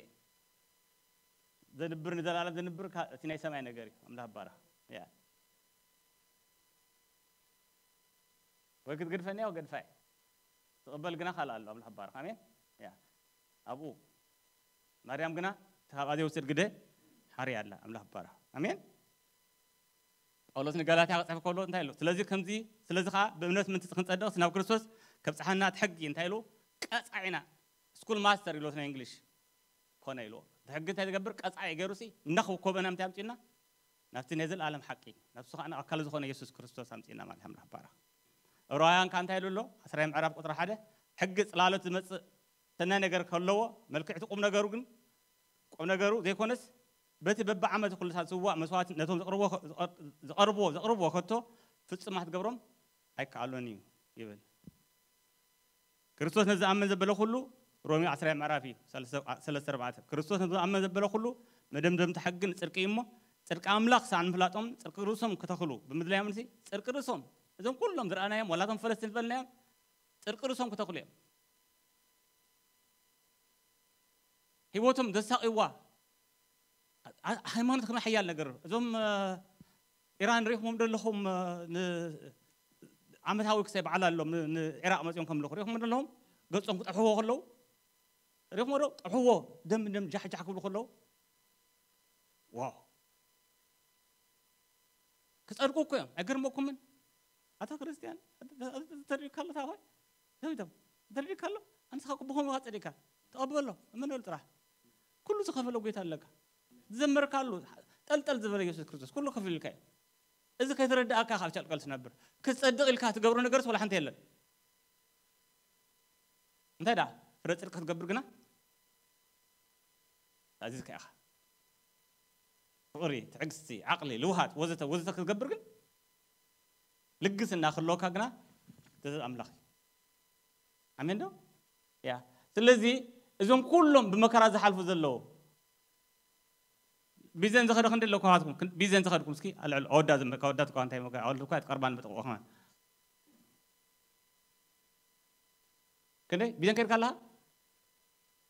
ዘንብር ንዘላለም ዘንብር ካ-፣ እቲ ናይ ሰማይ ነገር እዩ። ኣምላኽ ይባረኽ። ያ። ወይ ክትገድፈኒ እያ ወይ ገድፋ እየ። ዝቕበል ግና ካልእ ኣሎ። ኣምላኽ ይባረኽ። ኣሜን። ያ። ኣብኡ ማርያም ግና እቲ ካብኣ ዘይወስድ ግደ ሓርያ ኣላ። ኣምላኽ ይባረኽ። ኣሜን። ጳውሎስ ንጋላትያ ክጽሕፍ ከሎ እንታይ ኢሉ? ስለዚ ከምዚ ስለዚ ኸዓ ብእምነት ምእንቲ ክንጸድቕስ ናብ ክርስቶስ ከብጽሓና እቲ ሕጊ እንታይ ኢሉ? ቀጻዒና ስኩል ማስተር ኢሎት ናይ እንግሊሽ ኮነ ኢልዎ። እቲ ሕጊ እንታይ ዝገብር? ቀጻዒ ገይሩሲ እናኸብኮበና እንታይ ኣምጺኡና? ናብቲ ናይ ዘለኣለም ሓቂ ናብሱ ከዓ ኣካል ዝኾነ የሱስ ክርስቶስ ኣምጺእና ማለት ኣምላኽ ባረኽ። ዕብራውያን ከዓ እንታይ ኢሉ ኣሎ? ዓስራይ ምዕራፍ ቁጥሪ ሓደ ሕጊ ጽላሎት ዝመጽእ ሰናይ ነገር ከለዎ መልክዕ እቲ ቁም ነገሩ ግን ቁም ነገሩ ዘይኮነስ በቲ በብዓመት ኩሉ ሰዓት ዝዋእ መስዋዕት ነቶም ዘቕርብዎ ዘቕርብዎ ዘቕርብዎ ከቶ ፍጹማት ገብሮም ኣይከኣሎን እዩ ይብል። ክርስቶስ ነዚ ዝኣምን ዘበለ ኩሉ ሮሜ ዓስራይ ምዕራፍ እዩ ሰለስተ ኣርባዕተ ክርስቶስ ነዚ ዝኣምን ዘበለ ኩሉ መደምደምቲ ሕጊ ንጽድቂ እዩ እሞ ጽድቂ ኣምላኽ ሳዕ ንምፍላጦም ጽድቂ ርእሶም ክተኽሉ ብምድላዮም ንሲ ጽድቂ ርእሶም እዞም ኩሎም ዝረኣናዮም ዋላቶም ፈለስቲ ዝበልናዮም ጽድቂ ርእሶም ክተኽሉ እዮም። ህይወቶም ዘሳቕይዋ ሃይማኖት ከመይ ሓያል ነገር እዞም ኢራን ሪኢኹሞም ዘለኹም ዓመታዊ ክሳይ በዓል ኣሎ ንዒራቕ መፅኦም ከምልኹ ሪኢኹም ዘለኹም ገፆም ክጠሕዎ ከለዉ ሪኢኹም ዶ ጠሕዎ ደም ደም ጃሕጃሕ ክብሉ ከለዉ ዋው ክጸድቁ እኮ እዮም። ኣይገርመኩምን? ኣታ ክርስቲያን ተደሪካ ኣሎ ታባይ ዳዊቶም ተደሪካ ኣሎ ኣንስኻ ክብኾም ዋ ጸዲካ ተቐበሎ እመነሉ ጥራሕ ኩሉ ዝኸፈሎ ጎይታ ኣለካ ዝዘመርካሉ ጠልጠል ዝበለ የሱስ ክርስቶስ ኩሉ ከፊልልካ እዩ። እዚ ከይተረዳእካ ካብ ጨልቀል ትነብር ክትጸድቕ ኢልካ ትገብሮ ነገርስ ወላ ሓንቲ የለን። እንታይ ደኣ ፍረ ጽድቂ ክትገብር ግና ታዚዝካ ኢኻ። ፍቕሪ፣ ትዕግስቲ፣ ዓቕሊ፣ ልውሃት ወዘተ ወዘተ ክትገብር ግን ልግስና ክህልወካ ግና ትእዛዝ ኣምላኽ እዩ። ኣሜን ዶ? ያ ስለዚ እዞም ኩሎም ብመከራ ዝሓልፉ ዘለዉ ቢዘን ዝኸደ ክንዲ ኣለኩ ናትኩም ቢዘን ዝኸድኩም እስኪ ኣልዕሉ ኣወዳ ዝመካ ኣወዳት እኳ እንታይ መካ ኣወልድ እኳ ትቀርባን በጥቕቑ ከማን ክንደይ ቢዘን ከድካ ኣለኻ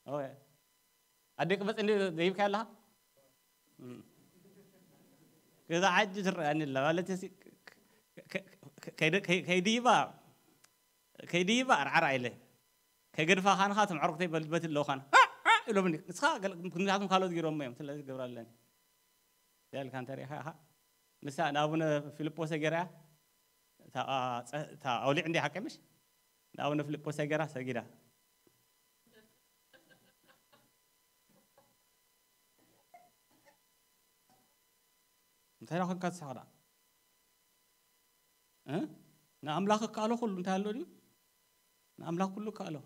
ኣወ ኣደ ቅበጽ እንደ ዘይብካ ኣለኻ እዛ ዓጅ ትረኣኒ ኣላ ማለት ከይድይባ ከይድይባ ኣርዓር ኣይለ ከይገድፋ ካንኻ ትምዕርኩተይ በልበት ኣለዉ ካን ኢሎምኒ ንስኻ ምክንያቱም ካልኦት ገይሮሞ እዮም ስለዚ ገብራ ኣለኒ ያልካ እንተ ሪኢኻ ኢኻ ንሳ ንኣቡነ ፊልጶስ ገይራ እታ ኣውሊዕ እንዲ ሓቂ ምሽ ንኣቡነ ፊልጶስ ገይራ ሰጊዳ እንታይ ኮንካ ትስሕቕ ንኣምላኽ እከኣሎ ኩሉ እንታይ ኣሎ ድዩ ንኣምላኽ ኩሉ እከኣሎ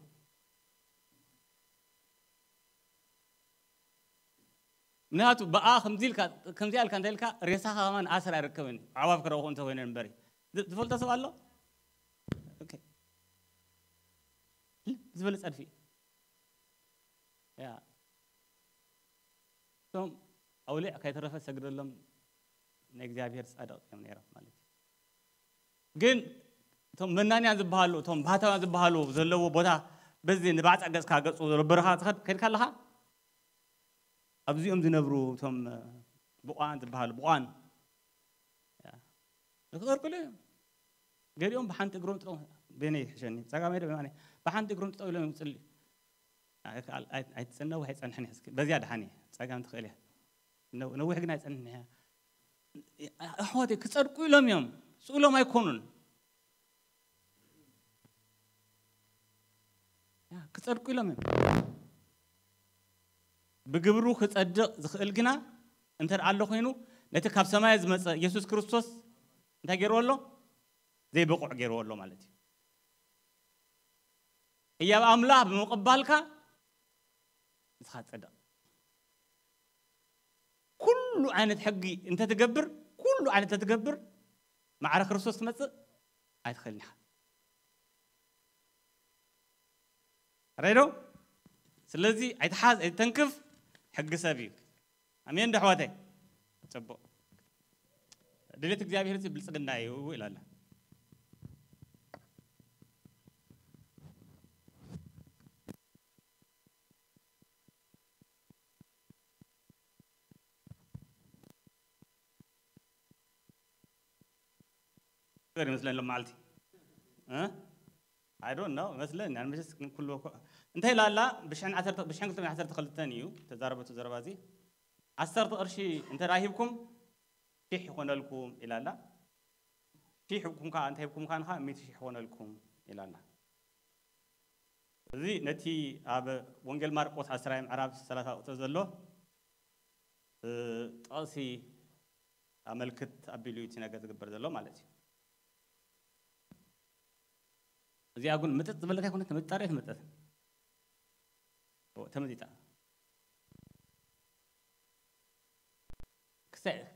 ምክንያቱ ብኣ ከምዚ ኢልካ ከምዚ ኢልካ እንታይ ኢልካ ሬሳኻ ከማን ኣሰር ኣይርከብን ኣዕዋፍ ክረኽቡ እንተ ኮይነ እምበሪ ዝፈልጦ ሰብ ኣሎ ዝበለ ጸድፊ እያ እቶም ኣውሊዕ ከይተረፈ ሰግደሎም ናይ እግዚኣብሔር ጻድቕ እዮም ነይሮም ማለት እዩ ግን እቶም መናንያን ዝበሃሉ እቶም ባህታውያን ዝበሃሉ ዘለዎ ቦታ በዚ ንባዕፃ ገፅካ ገፁ ዘሎ በረኻ ከድካ ኣለኻ ኣብዚኦም ዝነብሩ እቶም ብቋን ዝበሃሉ ብቋን ክቐርቅሉ እዮም ገሊኦም ብሓንቲ እግሮም ጥጠው ቤነ ይሕሸኒ ፀጋመይ ዶ ብሓንቲ እግሮም ጥጠው ኢሎም ይውፅሉ ኣይትፅነው ኣይፀንሕን እስኪ በዚያ ድሓን እየ ፀጋም ትኽእል እያ ነዊሕ ግን ኣይፀንሕን እያ ኣሕዋተይ ክፀድቁ ኢሎም እዮም ስእሎም ኣይኮኑን ክፀድቁ ኢሎም እዮም ብግብሩ ክፀድቕ ዝኽእል ግና እንተ ኣሎ ኮይኑ ነቲ ካብ ሰማይ ዝመፀ ኢየሱስ ክርስቶስ እንታይ ገይርዎ ኣሎ ዘይብቑዕ ገይርዎ ኣሎ ማለት እዩ ህያብ ኣምላኽ ብምቕባልካ ንስኻ ትፀድቕ ኩሉ ዓይነት ሕጊ እንተትገብር ኩሉ ዓይነት እንተትገብር ማዕረ ክርስቶስ ትመፅእ ኣይትኽእልን ኢኻ ሬዶ ስለዚ ኣይትሓዝ ኣይተንክፍ ሕጊ ሰብ እዩ ኣሜን ዶ ኣሕዋተይ ጽቡቕ ድሌት እግዚኣብሔር እዚ ብልጽግና እዩ ኢላላ ይመስለኒ ሎም መዓልቲ I don't know መስለኒ። ኣነ መቸስ ኩሉ እኮ እንታይ ኢላ ኣላ? ብሽሕን ዓሰርተ ብሽሕን ክልተ ዓሰርተ ክልተን እዩ ተዛረበቱ ዘረባ እዚ። ዓሰርተ ቅርሺ እንተ ደኣ ሂብኩም ሺሕ ይኾነልኩም ኢላ ኣላ። ሺሕ ሂብኩም ከኣ እንተ ሂብኩም ከኣ ንኻ ሚእቲ ሺሕ ይኾነልኩም ኢላ ኣላ። እዚ ነቲ ኣብ ወንጌል ማርቆስ ዓስራይ ምዕራፍ ሰላሳ ቁጽሪ ዘሎ ጥቕሲ ኣመልክት ኣቢሉ እቲ ነገር ዝግበር ዘሎ ማለት እዩ። እዚኣ ግን ምጥጥ ዝበለት ኣይኮነት፣ ተመጣሪ ተመጠት ተመጢጣ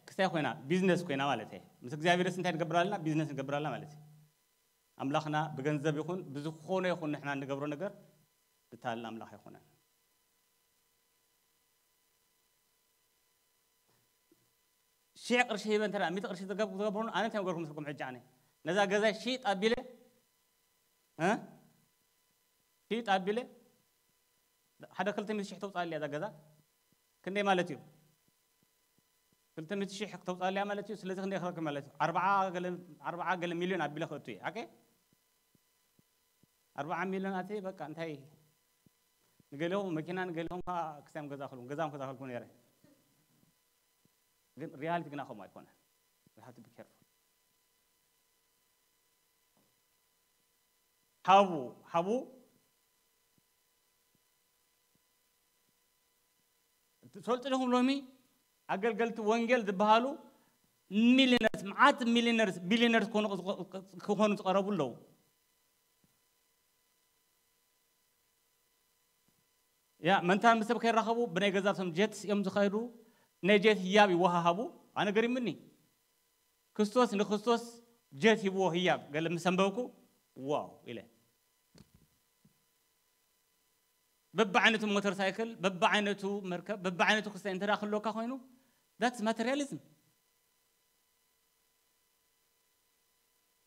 ክስታይ ኮይና ቢዝነስ ኮይና ማለት እየ። ምስ እግዚኣብሔርስ እንታይ ንገብር ኣለና? ቢዝነስ ንገብር ኣለና ማለት እዩ። ኣምላኽና ብገንዘብ ይኹን ብዝኾነ ይኹን ንሕና እንገብሮ ነገር ብታልን ኣምላኽ ኣይኮነን። ሽሕ ቅርሺ ሂበ እንተ ሚእቲ ቅርሺ ዝገብሩ ኣነ እንታይ ገርኩም ስልኩም ሕጂ ኣነ ነዛ ገዛ ሽጥ ኣቢለ ሽጥ ኣቢለ ሓደ ክልተ ሚእቲ ሽሕ ተውፃልያ እዛ ገዛ ክንደይ ማለት እዩ? ክልተ ሚእቲ ሽሕ ክተውፃልያ ማለት እዩ። ስለዚ ክንደይ ክረክብ ማለት እዩ? ኣርብዓ ገለ ሚልዮን ኣቢለ ክእቱ እየ። ኣርብዓ ሚልዮን ኣተ በቃ እንታይ ንገሊኹም መኪና ንገሊኹም ከዓ ክሳም ገዛኽሉ ገዛም ከዛኽልኩ ነረ። ግን ሪያሊቲ ግና ከምኡ ኣይኮነ። ሃቡ ሃቡ ትፈልጡ ዲኹም? ሎሚ ኣገልገልቲ ወንጌል ዝበሃሉ ሚሊነርስ፣ መዓት ሚሊነርስ፣ ቢሊነርስ ክኾኑ ዝቐረቡ ኣለዉ። ያ መንታ ምስ ሰብ ከይራኸቡ ብናይ ገዛቶም ጀትስ እዮም ዝኸዱ። ናይ ጀት ህያብ ይወሃሃቡ። ኣነ ገሪምኒ። ክርስቶስ ንክርስቶስ ጀት ሂብዎ ህያብ ገለ ምስ ኣንበብኩ ዋው ኢለ። በብዓይነቱ ሞተር ሳይክል፣ በብዓይነቱ መርከብ፣ በብዓይነቱ ክስታይ እንተ ክህልወካ ኮይኑ that's materialism።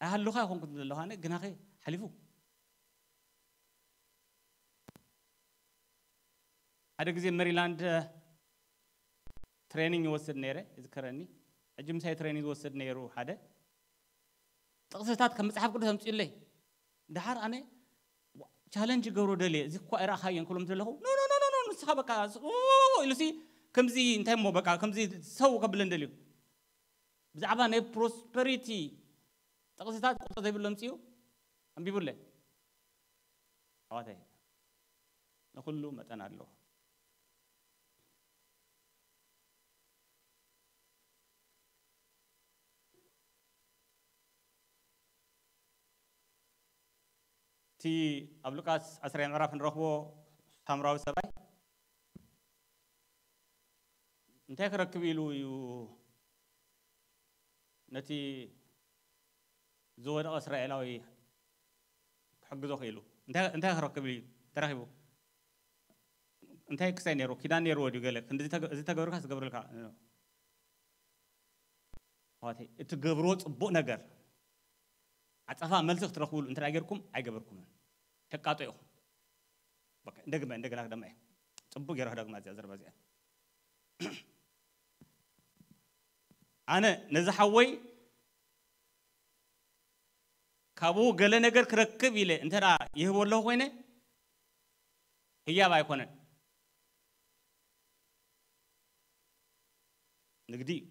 ኣይሃሉኻ ይኾንኩ ዘለኹ ኣነ ግናኸ ሓሊፉ ሓደ ግዜ ሜሪላንድ ትሬኒንግ ይወስድ ነይረ ይዝከረኒ። ሕጂ ምሳይ ትሬኒንግ ዝወስድ ነይሩ ሓደ ጥቕስታት ከም መፅሓፍ ቅዱስ ኣምፅኡለይ። ድሓር ኣነ ቻለንጅ ገብሮ ደልየ እዚ እኳ ኣይረኣኻዮን ክብሎም ዘለኹ ኖ ኖ ኖ ኖ ንስኻ በቃ ኡ ኢሉሲ ከምዚ እንታይ እሞ በቃ ከምዚ ሰው ከብለን ደልዩ ብዛዕባ ናይ ፕሮስፐሪቲ ጥቕስታት ቁጥሪ ዘይብሎ ኣምፅኡ ኣንቢቡለይ። ኣዋተይ ንኹሉ መጠን ኣለዎ። እቲ ኣብ ሉቃስ ዓስራይ ምዕራፍ ንረኽቦ ሳምራዊ ሰብኣይ እንታይ ክረክብ ኢሉ እዩ ነቲ ዝወደቐ እስራኤላዊ ክሕግዞ ክኢሉ እንታይ እንታይ ክረክብ እዩ ተረኺቡ እንታይ ክሳይ ነይሩ ኪዳን ነይርዎ ድዩ ገለ ክንዲ እዚ ተገ- እዚ ተገብርካ ዝገብረልካ ኣሕዋተይ እትገብርዎ ፅቡቅ ነገር ዓፀፋ መልሲ ክትረኽብሉ እንተ ጌርኩም ኣይገበርኩምን ተቃጦ ኢኹም በቃ እንደግመ እንደገና ክደማ እየ ፅቡቅ ገይረ ክደግማ እዚኣ ዘረባ እዚኣ ኣነ ነዚ ሓወይ ካብኡ ገለ ነገር ክረክብ ኢለ እንተ ይህቦ ኣለኹ ኮይነ ህያብ ኣይኮነን ንግዲ እዩ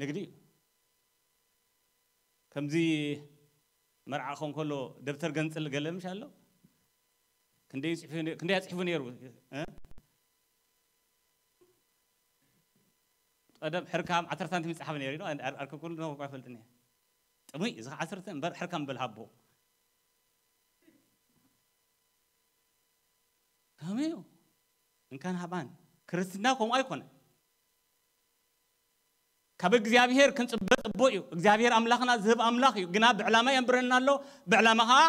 ንግዲ እዩ ከምዚ መርዓ ኾን ከሎ ደብተር ገንፅል ገለ ምሽ ኣሎ ክንደይ ኣፅሒፉ ነይሩ ቀደም ሕርካም ዓሰርተ ሳንቲም ይፅሓፍ ነይሩ ኣሎ ኣርከብ ኩሉ ነውቋ ይፈልጥኒ ጥሙይ እዚ ዓሰርተ እምበር ሕርካም በል ሃቦ ከመይ እዩ እንካን ሃባን ክርስትና ከምኡ ኣይኮነ ካብ እግዚኣብሔር ክንፅበ ፅቡቅ እዩ እግዚኣብሔር ኣምላኽና ዝህብ ኣምላኽ እዩ ግና ብዕላማ የንብረና ኣሎ ብዕላማ ከዓ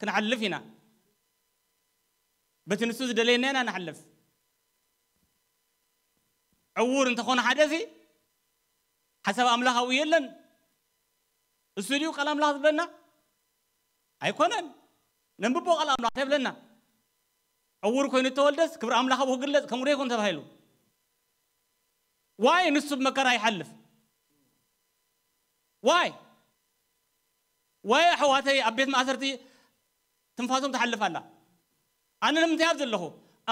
ክንሓልፍ ኢና በቲ ንሱ ዝደለየና ኢና ንሓልፍ ዕዉር እንተኾነ ሓደ ሲ ሓሳብ ኣምላኻዊ የለን እሱ ድዩ ቃል ኣምላኽ ዝብለና ኣይኮነን ነንብቦ ቃል ኣምላኽ እንታይ ይብለና ዕዉር ኮይኑ እተወልደስ ክብሪ ኣምላኽ ኣብኡ ክግለጽ ከምኡ ዶ ይኮን ተባሂሉ ዋይ ንሱ ብመከራ ይሓልፍ ዋይ ወይ ኣሕዋተይ ኣብ ቤት ማእሰርቲ ትንፋሶም ትሓልፍ ኣላ። ኣነ ንምንታይ ኣብ ዘለኹ?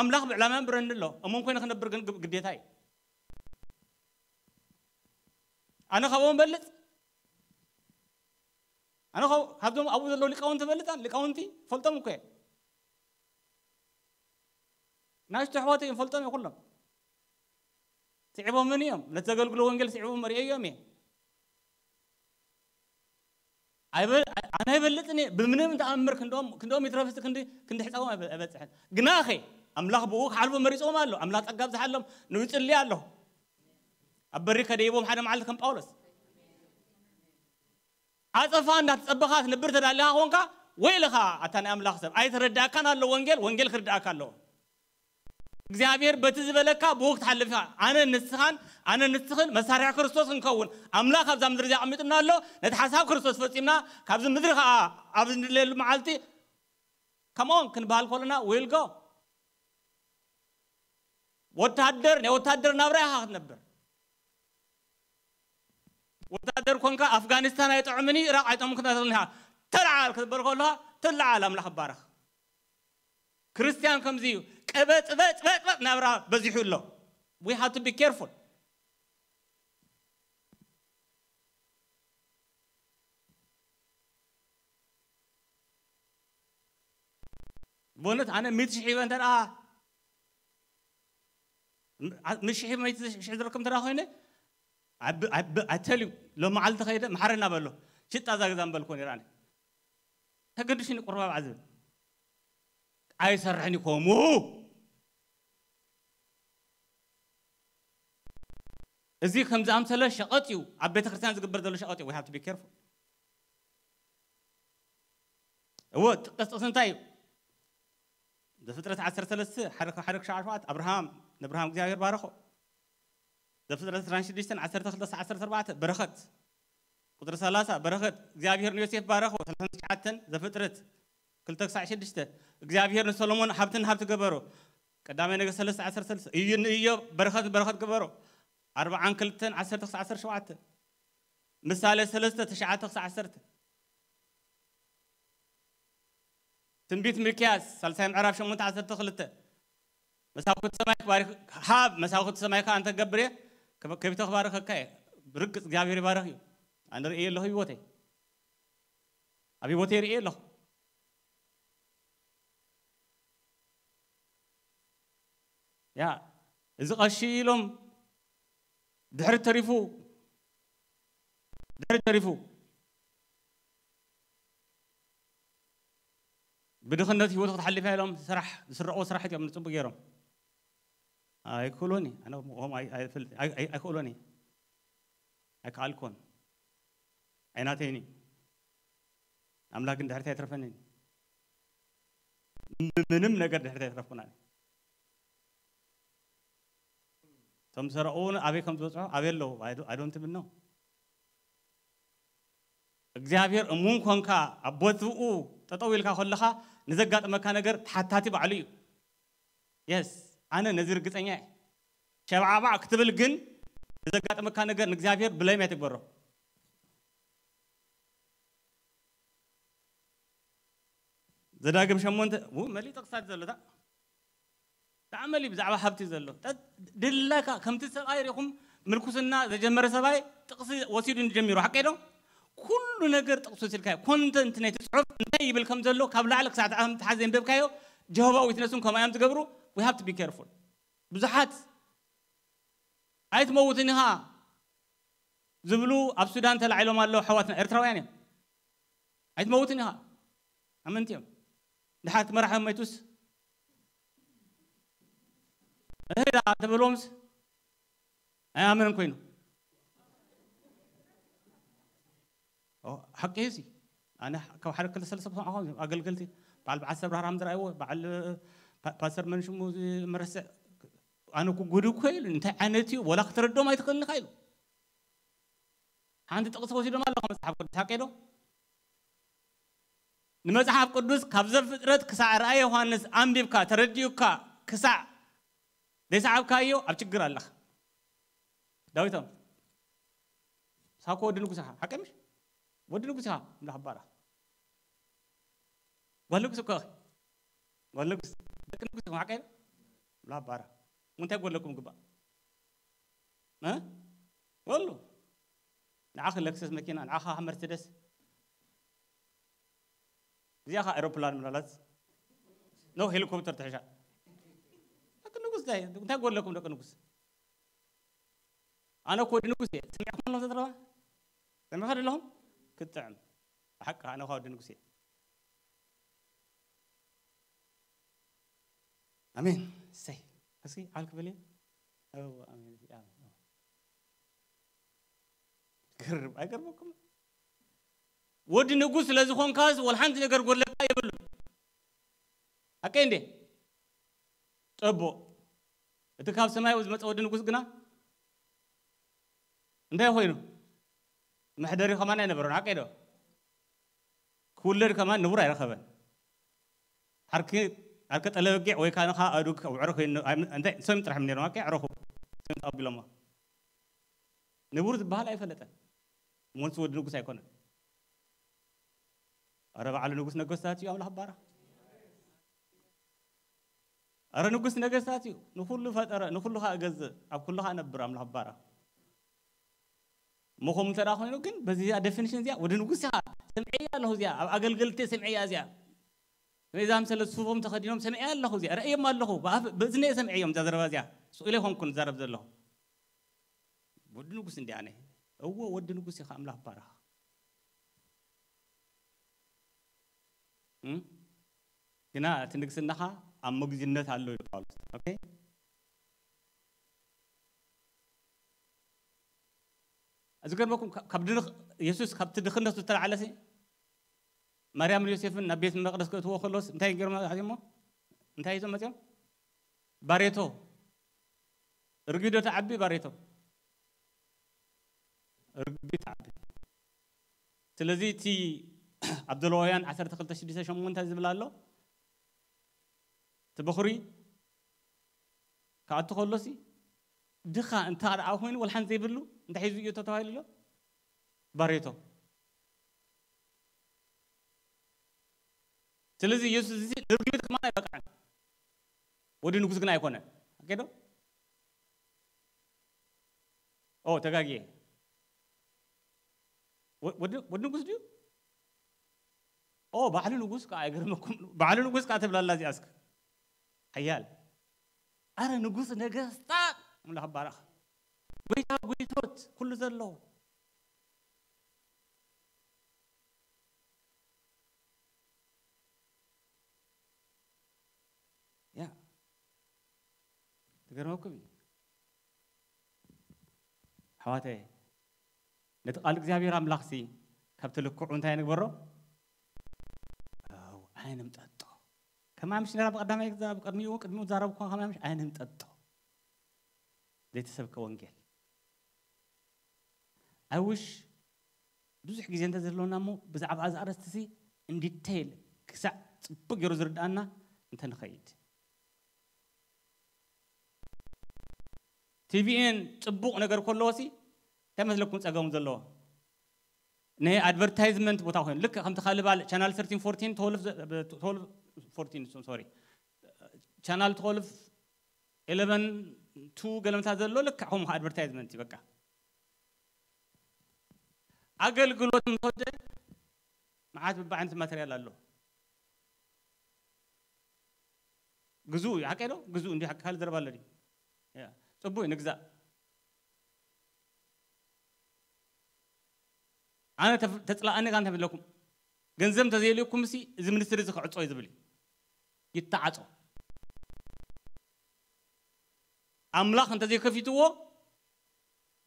ኣምላኽ ብዕላማ ብረኒ ኣሎ። እሙን ኮይነ ክነብር ግን ግብ- ግዴታ እዩ። ኣነ ካብኦም በልጽ? ኣነ ካብ- ካብዞም ኣብኡ ዘለዉ ሊቃውንቲ በልጽ? ኣነ ሊቃውንቲ ፈልጦም እኮ እየ። ናሽቱ ኣሕዋተይ እዮም፣ ፈልጦም እየ ኩሎም። ስዒቦምኒ እዮም። ነቲ ዘገልግሎ ወንጌል ስዒቦም ርእዮም እየ። ኣይበ- ኣነ ኣይበልጥን እየ። ብምንም ተኣምር ክንዶም ክንዶም ይትረፍስ ክንዲ ክንዲ ሕፃቦም ኣይበ- ኣይበፅሕን። ግናኸ ኣምላኽ ብኡ ክሓልፉ መሪፅዎም ኣሎ። ኣምላኽ ጸጋ ብዝሓሎም ንብፅሊ ኣለኹ። ኣብ በሪ ከደይቦም ሓደ መዓልቲ ከም ጳውሎስ ዓጸፋ እንዳተጸበኻ ትነብር ተዳሊኻ ኮንካ፣ ወይልኻ ኣታ ናይ ኣምላኽ ሰብ፣ ኣይተረዳእካን ኣሎ ወንጌል፣ ወንጌል ክርዳእካ ኣለዎ። እግዚኣብሔር በቲ ዝበለካ ብኡ ክትሓልፍ ኢኻ። ኣነ ንስኻን ኣነ ንስኽን መሳርሒ ክርስቶስ ክንከውን ኣምላኽ ኣብዛ ምድሪ እዚኣ ኣቐሚጡና ኣሎ። ነቲ ሓሳብ ክርስቶስ ፈጺምና ካብዚ ምድሪ ኸዓ ኣብ ንድለየሉ መዓልቲ ከምኦም ክንበሃል ከለና ዊልጎ ወታደር ናይ ወታደር ናብራ ኢኻ ክትነብር። ወታደር ኮንካ ኣፍጋኒስታን ኣይጥዕምን እዩ፣ ኢራቕ ኣይጥዕምን ክትነብር ኢኻ። ተለዓል ክትበል ከለኻ ትለዓል፣ ኣምላኽ ይባረኽ። ክርስትያን ከምዚ እዩ። ቀበጽበጽበጽበጥ ናብራ በዚሑ ኣሎ። We have to be careful። ብእውነት ኣነ ሚእቲ ሽሕ ሂበ እንተ ደኣ ምስ ሽሕ ሚእቲ ሽሕ ዝረክብ እንተ ደኣ ኮይነ ኣተልዩ ሎም መዓልቲ ከይደ መሓረና በሎ ሽጣ እዛ ገዛ ምበልኮ ነይራኒ ተገድሽኒ ቁርባብ ዓዝብ ኣይሰርሕን ይኮሙ እዚ ከም ዝኣምሰለ ሸቐጥ እዩ ኣብ ቤተ ክርስቲያን ዝግበር ዘሎ ሸቐጥ እዩ we have to be careful እዎ ጥቅስ ጥቅስ እንታይ እዩ ዘፍጥረት ዓሰርተ ሰለስተ ሓደ ሓደ ክሻዕ ሸውዓተ ኣብርሃም ንኣብርሃም እግዚኣብሔር ባረኾ ዘፍጥረት ዕስራን ሽዱሽተን ዓሰርተ ክልተ ክሳዕ ዓሰርተ ኣርባዕተ በረኸት ቁፅሪ ሰላሳ በረኸት እግዚኣብሔር ንዮሴፍ ባረኾ ሰላሳን ትሽዓተን ዘፍጥረት ክልተ ክሳዕ ሽዱሽተ እግዚኣብሔር ንሰሎሞን ሃብትን ሃብቲ ገበሮ ቀዳማይ ነገስት ሰለስተ ዓሰርተ ሰለስተ እዩ ንእዮ በረኸት በረኸት ገበሮ ኣርባዓን ክልተን ዓሰርተ ክሳዕ ዓሰርተ ሸውዓተ ምሳሌ ሰለስተ ትሽዓተ ክሳዕ ዓሰርተ ትንቢት ሚልክያስ ሳልሳይ ምዕራፍ ሸሞንተ ዓሰርተ ክልተ መሳኩት ሰማይ ክባርክ ሃብ መሳኩት ሰማይ ከዓ እንተገብር እየ ከብ- ከቢተ ክባርኸካ እየ ርግፅ እግዚኣብሔር ይባረክ እዩ ኣነ ርእየ ኣለኹ ህይወተይ ኣብ ህይወተይ ርእየ ኣለኹ ያ እዚ ቀሺ ኢሎም ድሕሪ ተሪፉ ድሕሪ ተሪፉ ብድኽነት ህይወቱ ክትሓልፍ ኢሎም ስራሕ ዝስረቑ ስራሕት እዮም ንፅቡቅ ገይሮም ኣይክእሎን እየ ኣነ ኦም ኣይ- ኣይፈልጥ- ኣይ- ኣይ- ኣይክእሎን እየ ኣይከኣልኮን ኣይናተይን እዩ ኣምላክ ግን ድሕርቲ ኣይትረፈንን ምንም ነገር ድሕርቲ ኣይትረፍኩና እቶም ዝሰረቑ እውን ኣበይ ከም ዝበፅሑ ኣበይ ኣለዉ ኣይዶንት ብኖ እግዚኣብሔር እሙን ኮንካ ኣብ ቦትኡ ጠጠው ኢልካ ከለኻ ንዘጋጥመካ ነገር ተሓታቲ ባዕሉ እዩ የስ ኣነ ነዚ ርግፀኛ እየ ሸብዓባዕ ክትብል ግን ንዘጋጥመካ ነገር ንእግዚኣብሔር ብለይም ኣይትግበሮ ዘዳግም ሸሞንተ ው መሊ ጥቕሳት ዘሎ ታ ብጣዕሚ መሊ ብዛዕባ ሃብቲ ዘሎ ድላካ ከምቲ ሰብኣይ ሪኹም ምልኩስና ዘጀመረ ሰብኣይ ጥቕሲ ወሲዱ ጀሚሩ ሓቀ ዶ ኩሉ ነገር ጥቕሲ ወሲድካ ኮንተንት ናይቲ ፅሑፍ እንታይ ይብል ከም ዘሎ ካብ ላዕሊ ክሳዕ ታሕቲ ሓዘ የንበብካዮ ጀሆባ ዊትነስን ከምኡ እዮም ዝገብሩ we have to be careful ብዙሓት ኣይትመውትን ኢኻ ዝብሉ ኣብ ሱዳን ተላዒሎም ኣለዉ ኣሕዋትና ኤርትራውያን እዮም ኣይትመውትን ኢኻ ኣመንቲ እዮም ድሓር ትመራሕዮም መይቱስ እህዳ ተበልዎምስ ኣይኣመንን ኮይኑ ሓቂ እዚ ኣነ ካብ ሓደ ክልተ ሰለስተ ብሰምዖ ኣገልገልቲ በዓል በዓል ሰብ ራህራም ዝረኣይዎ በዓል ፓስተር መን ሽሙ መረስዕ ኣነ ጉድ እኮ ኢሉ እንታይ ዓይነት እዩ ወላ ክትረዶም ኣይትኽእልን ኢኻ ኢሉ ሓንቲ ጥቕሲ ወሲዶም ኣለኹ መፅሓፍ ቅዱስ ሓቂ ዶ ንመፅሓፍ ቅዱስ ካብ ዘፍጥረት ክሳዕ ራእይ ዮሃንስ ኣንቢብካ ተረዲኡካ ክሳዕ ዘይሰዓብካዮ ኣብ ችግር ኣለኻ ዳዊቶም ሳኮ ወዲ ንጉስ ኢኻ ሓቂ ምሽ ወዲ ንጉስ ኢኻ ኣምላኽ ባራ ጓል ንጉስ እኮ ኢኺ። ጓል ንጉስ፣ ደቂ ንጉስ ኢኹም፣ ሓቀይ ዶ? ላባራ። እንታይ ጎለኩም ግባእ? እ? ወሉ። ንዓኺ ለክሰስ መኪና፣ ንዓኻ መርሰደስ። እዚኣ ኸ ኤሮፕላን ምናልባት። ኖ፣ ሄሊኮፕተር ትሕሻ። ደቂ ንጉስ እንታይ፣ እንታይ ጎለኩም ደቂ ንጉስ? ኣነ እኮ ወዲ ንጉስ እየ። ሰሚዕኩም ኣለኹም ዘረባ? ሰሚዕካ ዶ ኣለኹም? ክጥዕም። ብሓቂ ኣነ እኳ ወዲ ንጉስ እየ። ኣሜን። እሰይ። እስኪ ዓል ክበል እየ። እው፣ ኣሜን። እሰይ፣ ኣሜን። እው። ገርም፣ ኣይገርመኩም? ወዲ ንጉስ ስለ ዝኾንካስ ወላ ሓንቲ ነገር ጎድለካ የብሉን። ሓቀይ እንዴ? ጸቦ። እቲ ካብ ሰማይ ዝመጸ ወዲ ንጉስ ግና እንታይ ኮይኑ? መሕደሪ ከማን ኣይነበሮን፣ ሓቀይ ዶ? ክውለድ ከማን ንቡር ኣይረኸበን። ዓርኪ፣ ዓርኪ ጠለበጊዕ ወይ ካንኻ ኣእዱግ ኣዕሩኽ ኮይኑ፣ ኣይ፣ እንታይ፣ ሰም ጥራሕ ነይሮም፣ ሓቀይ ኣዕሩኹ። ሰም ተቐቢሎሞ። ንቡር ዝበሃል ኣይፈለጠን። ሞንስ ወዲ ንጉስ ኣይኮነን። ኣረ በዓሉ ንጉስ ነገስታት እዩ ኣምላኽ ባራ። ኣረ ንጉስ ነገስታት እዩ። ንኹሉ ፈጠረ፣ ንኹሉ ኸኣ እገዝእ፣ ኣብ ኩሉ ኸኣ እነብር ኣምላኽ ባራ። ምኹም እንተ ደኣ ኮይኑ ግን በዚኣ ዴፊኒሽን እዚኣ ወዲ ንጉስ ኢኻ። ሰምዐያ ኣለኹ እዚኣ፣ ኣብ ኣገልገልቲ ሰምዐያ እዚኣ። ከመይ ዝኣምሰለ ሱፎም ተኸዲኖም ሰምዐያ ኣለኹ እዚኣ። ረእዮም ኣለኹ። ብኣፍ-፣ ብእዝነ እየ ሰምዐዮም እዛ ዘረባ እዚኣ። ስቕ ኢለ ኣይኮንኩን ዝዛረብ ዘለኹ። ወዲ ንጉስ እንዲ ኣነ። እዎ ወዲ ንጉስ ኢኻ ኣምላኽ ባርኻ። እም? ግና እቲ ንግስናኻ ኣብ መጉዝነት ኣሎ ኢሉ ጳውሎስ። ኦኬ? ዝገርመኩም ካብ፣ ካብ ድንኽ-፣ የሱስ ካብቲ ድኽነቱ ዝተላዕለሲ ማርያምን ዮሴፍን ናብ ቤት መቕደስ ክእትዎ ከሎስ እንታይ ገይሮም ኣትዮም? እንታይ ሒዞም መፅዮም? ባሬቶ። ርግቢ ዶ ትዓቢ ባሬቶ? ርግቢ ትዓቢ። ስለዚ እቲ ኣብ ዘለዋውያን ዓሰርተ ክልተ ሽዱሽተ ሸሞንተ ዝብል ኣሎ። እቲ በኹሪ ክኣቱ ከሎሲ ድኻ እንተ ደኣ ኮይኑ ወላ ሓንቲ ዘይብሉ እንታይ ሒዙ እዩ ተባሂሉ ኣሎ? ባሬቶ። ስለዚ የሱስ እዚ ንርግቢት ከማን ኣይበቅዐን። ወዲ ንጉስ ግን ኣይኮነን። ኦኬ ዶ? ኦ፣ ተጋግየ። ወ-፣ ወዲ፣ ወዲ ንጉስ ድዩ? ኦ፣ ባዕሉ ንጉስ ከኣ ኣይገርመኩም። ባዕሉ ንጉስ ከኣ ትብላላ እዚኣ እስከ። ሓያል። ኣረ ንጉስ ነገስታት፣ ኣምላኽ ባረኽ። ጎይታ ጎይቶት፣ ኩሉ ዘለዎ። ያ። ትገርመኩም እዩ። ኣሕዋተይ፣ ነቲ ቃል እግዚኣብሔር ኣምላኽሲ ካብ ትልክዑ እንታይ ንግበሮ? ኣው፣ ኣይንምጠጦ። ከማይ ምሽ ነራ ብቐዳማይ ግዛ-፣ ብቅድሚኡ፣ ቅድሚኡ ዛረብኩ ከማይ ምሽ ኣይንምጠጦ። ዘይተሰብከ ወንጌል። I wish ብዙሕ ግዜ እንተ ዘለውና እሞ ብዛዕባ እዚ ኣርእስቲ እዚ in detail ክሳዕ ጽቡቅ ገይሩ ዝርድኣና እንተ ንኸይድ። ቲቪኤን ጽቡቕ ነገር ከለዎ ሲ እንታይ መስለኩም ጸገሙ ዘለዎ? ናይ ኣድቨርታይዝመንት ቦታ ኮይኑ፣ ልክዕ ከምቲ ካልእ ባል ቻናል ሰርቲን ፎርቲን፣ ትወልፍ ዘ-፣ ብ-፣ ትወልፍ ፎርቲን፣ ሶ-፣ ሶሪ። ቻናል ትወልፍ፣ ኢለቨን ቱ ገለምታ ዘሎ ልክዕ ከምኡ ኣድቨርታይዝመንት እዩ በቃ። ኣገልግሎት ምስ ወደ መዓት በብዓይነቱ ማተርያል ኣሎ። ግዙ እዩ፣ ሓቀይ ዶ? ግዙ እንዲ ሓቂ ካልእ ዘረባ ኣሎ ድዩ? ያ፣ ጽቡቅ እዩ፣ ንግዛእ። ኣነ ተፍ-፣ ተጽላኣኒ ጋር እንታይ ብለኩም? ገንዘብ እንተዘየልየኩም ሲ እዚ ሚኒስትሪ እዚ ክዕጾ እዩ ዝብል እዩ። ይተዓጾ። ኣምላኽ እንተዘይከፊትዎ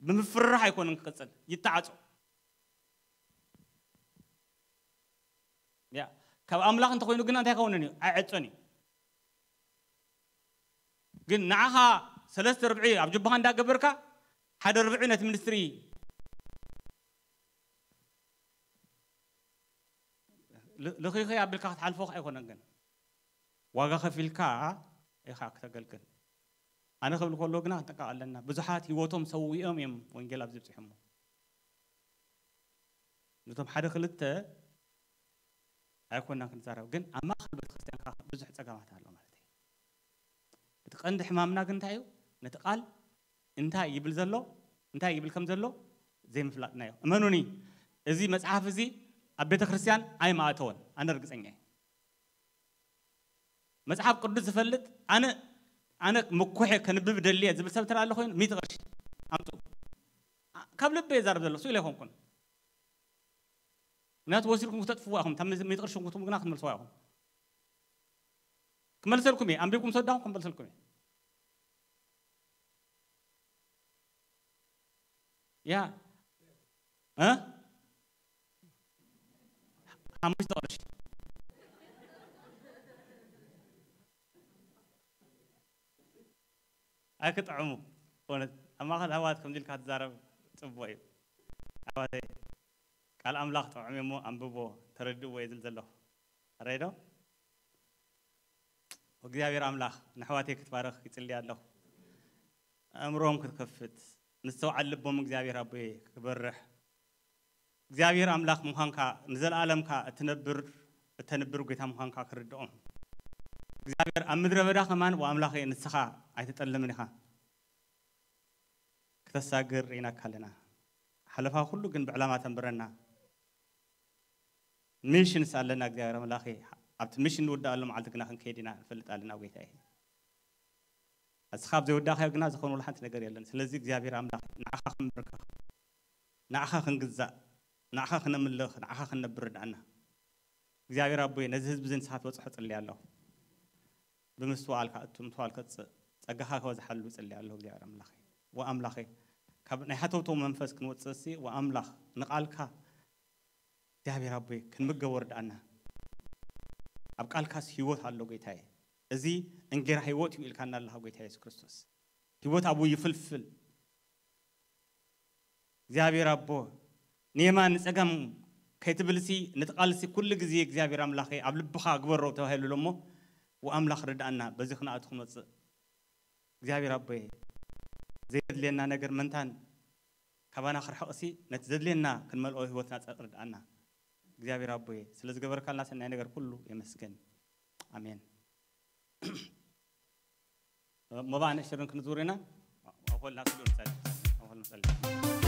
ብምፍርራሕ ኣይኮነን ክቕጽል። ይተዓጾ። ያ፣ ካብ ኣምላኽ እንተኾይኑ ግና እንታይ ከውንን እዩ? ኣይዕጾን እዩ። ግን ንዓኻ ሰለስተ ርብዒ ኣብ ጅባኻ እንዳገበርካ ሓደ ርብዒ ነቲ ሚኒስትሪ ል-፣ ልኺኺ ኣቢልካ ክትሓልፎ ኣይኮነን፣ ግን ዋጋ ከፊልካ ኢኻ ክተገልግል። ኣነ ክብል ከሎ ግና ክንጥንቀቕ ኣለና። ብዙሓት ህይወቶም ሰዊኦም እዮም ወንጌል ኣብዚ ኣብጺሖሞ። ነቶም ሓደ ክልተ ኣይኮናን ክንዛረብ፣ ግን ኣብ ማእኸል ቤተክርስትያን ከዓ ብዙሕ ፀገማት ኣሎ ማለት እዩ። እቲ ቀንዲ ሕማምና ግን እንታይ እዩ? ነቲ ቃል እንታይ ይብል ዘሎ፣ እንታይ ይብል ከም ዘሎ ዘይምፍላጥና እዩ። እመኑኒ፣ እዚ መጽሓፍ እዚ ኣብ ቤተክርስትያን ኣይማእተወን፣ ኣነ ርግጸኛ እየ። መጽሓፍ ቅዱስ ዝፈልጥ ኣነ ኣነ ምኩሐ ከንብብ ደልየ ዝብል ሰብ እንተ ኣሎ ኮይኑ ሚእቲ ቅርሺ ኣምጡ። ካብ ልበ የዛርብ ዘሎ ስኢለ ኣይኮንኩን። ምክንያቱ ወሲድኩም ክተጥፍዋ ኢኹም፣ እታ ሚእቲ ቅርሺ ሽንኩርትኩም ግና ክትመልስዋ ኢኹም። ክመልሰልኩም እየ፣ ኣንቢብኩም ሰዳኹም ክመልሰልኩም እየ። ያ እ ሓሙሽተ ቅርሺ ኣይክጥዕሙ። እውነት ኣብ ማእኸል ኣሕዋት ከምዚ ኢልካ ትዛረብ ፅቡቅ እዩ። ኣሕዋተይ ቃል ኣምላኽ ጥዑም እሞ ኣንብቦ ተረድእዎ እየ ዝብል ዘለኹ። ኣረይ ዶ እግዚኣብሔር ኣምላኽ ንኣሕዋተይ ክትባረኽ ይጽሊ ኣለኹ። ኣእምሮም ክትከፍት ምስተውዓል ልቦም እግዚኣብሔር ኣቦይ ክበርሕ እግዚኣብሔር ኣምላኽ ምዃንካ ንዘለኣለምካ እትነብር እተንብር ጌታ ምዃንካ ክርድኦም እግዚኣብሔር ኣብ ምድረ በዳ ከማን ወኣምላኸይ ንስኻ ኣይትጠልምን ኢኻ ክተሳግር ርኢናካ ኣለና። ሓለፋ ኩሉ ግን ብዕላማ ተንብረና። ሚሽንስ ኣለና እግዚኣብሔር ኣምላኸ ኣብቲ ሚሽን ንውዳእሉ መዓልቲ ግና ክንከይድ ኢና ንፈልጥ ኣለና ጎይታ እዩ። እስኻ ኣብ ዘይወዳእካዮ ግና ዝኾነ ሓንቲ ነገር የለን። ስለዚ እግዚኣብሔር ኣምላኽ ንዓኻ ክንብርከኽ ንዓኻ ክንግዛእ ንዓኻ ክነምልኽ ንዓኻ ክንነብር ርድኣና። እግዚኣብሔር ኣቦይ ነዚ ህዝቢ እዚ ንስኻ ትበፅሖ ፅሊ ኣለኹ ብምስትዋልካ እቱ ምስትዋል ከፅእ ጸጋኻ ከበዝሓሉ ጽሊ ኣለኹ እግዚኣብሔር ኣምላኸይ ወኣምላኸይ ካብ ናይ ሓተውተው መንፈስ ክንወፅእሲ ወኣምላኽ ንቓልካ እግዚኣብሔር ኣቦይ ክንምገብ ወርድኣና ኣብ ቃልካስ ህይወት ኣሎ ጌታየ እዚ እንጌራ ህይወት እዩ ኢልካና ኣለኻ ጌታ የሱስ ክርስቶስ ህይወት ኣብኡ ይፍልፍል እግዚኣብሔር ኣቦ ንየማን ንጸጋም ከይትብልሲ ነቲ ቃልሲ ኩሉ ግዜ እግዚኣብሔር ኣምላኸይ ኣብ ልብኻ ግበሮ ተባሂሉ ኣሎ እሞ ወኣምላኽ ርድኣና በዚ ክንኣቱ ክንወፅእ እግዚኣብሔር ኣቦየ ዘየድልየና ነገር መንታን ካባና ክርሕቕሲ ነቲ ዘድልየና ክንመልኦ ህይወትና ርድኣና እግዚኣብሔር ኣቦየ ስለ ዝገበርካልና ሰናይ ነገር ኩሉ የመስገን ኣሜን መባእ ንእሽርን ክንዙር ኢና ኣኾልና ስሉ ንጸልእ ኣኾል ንጸልእ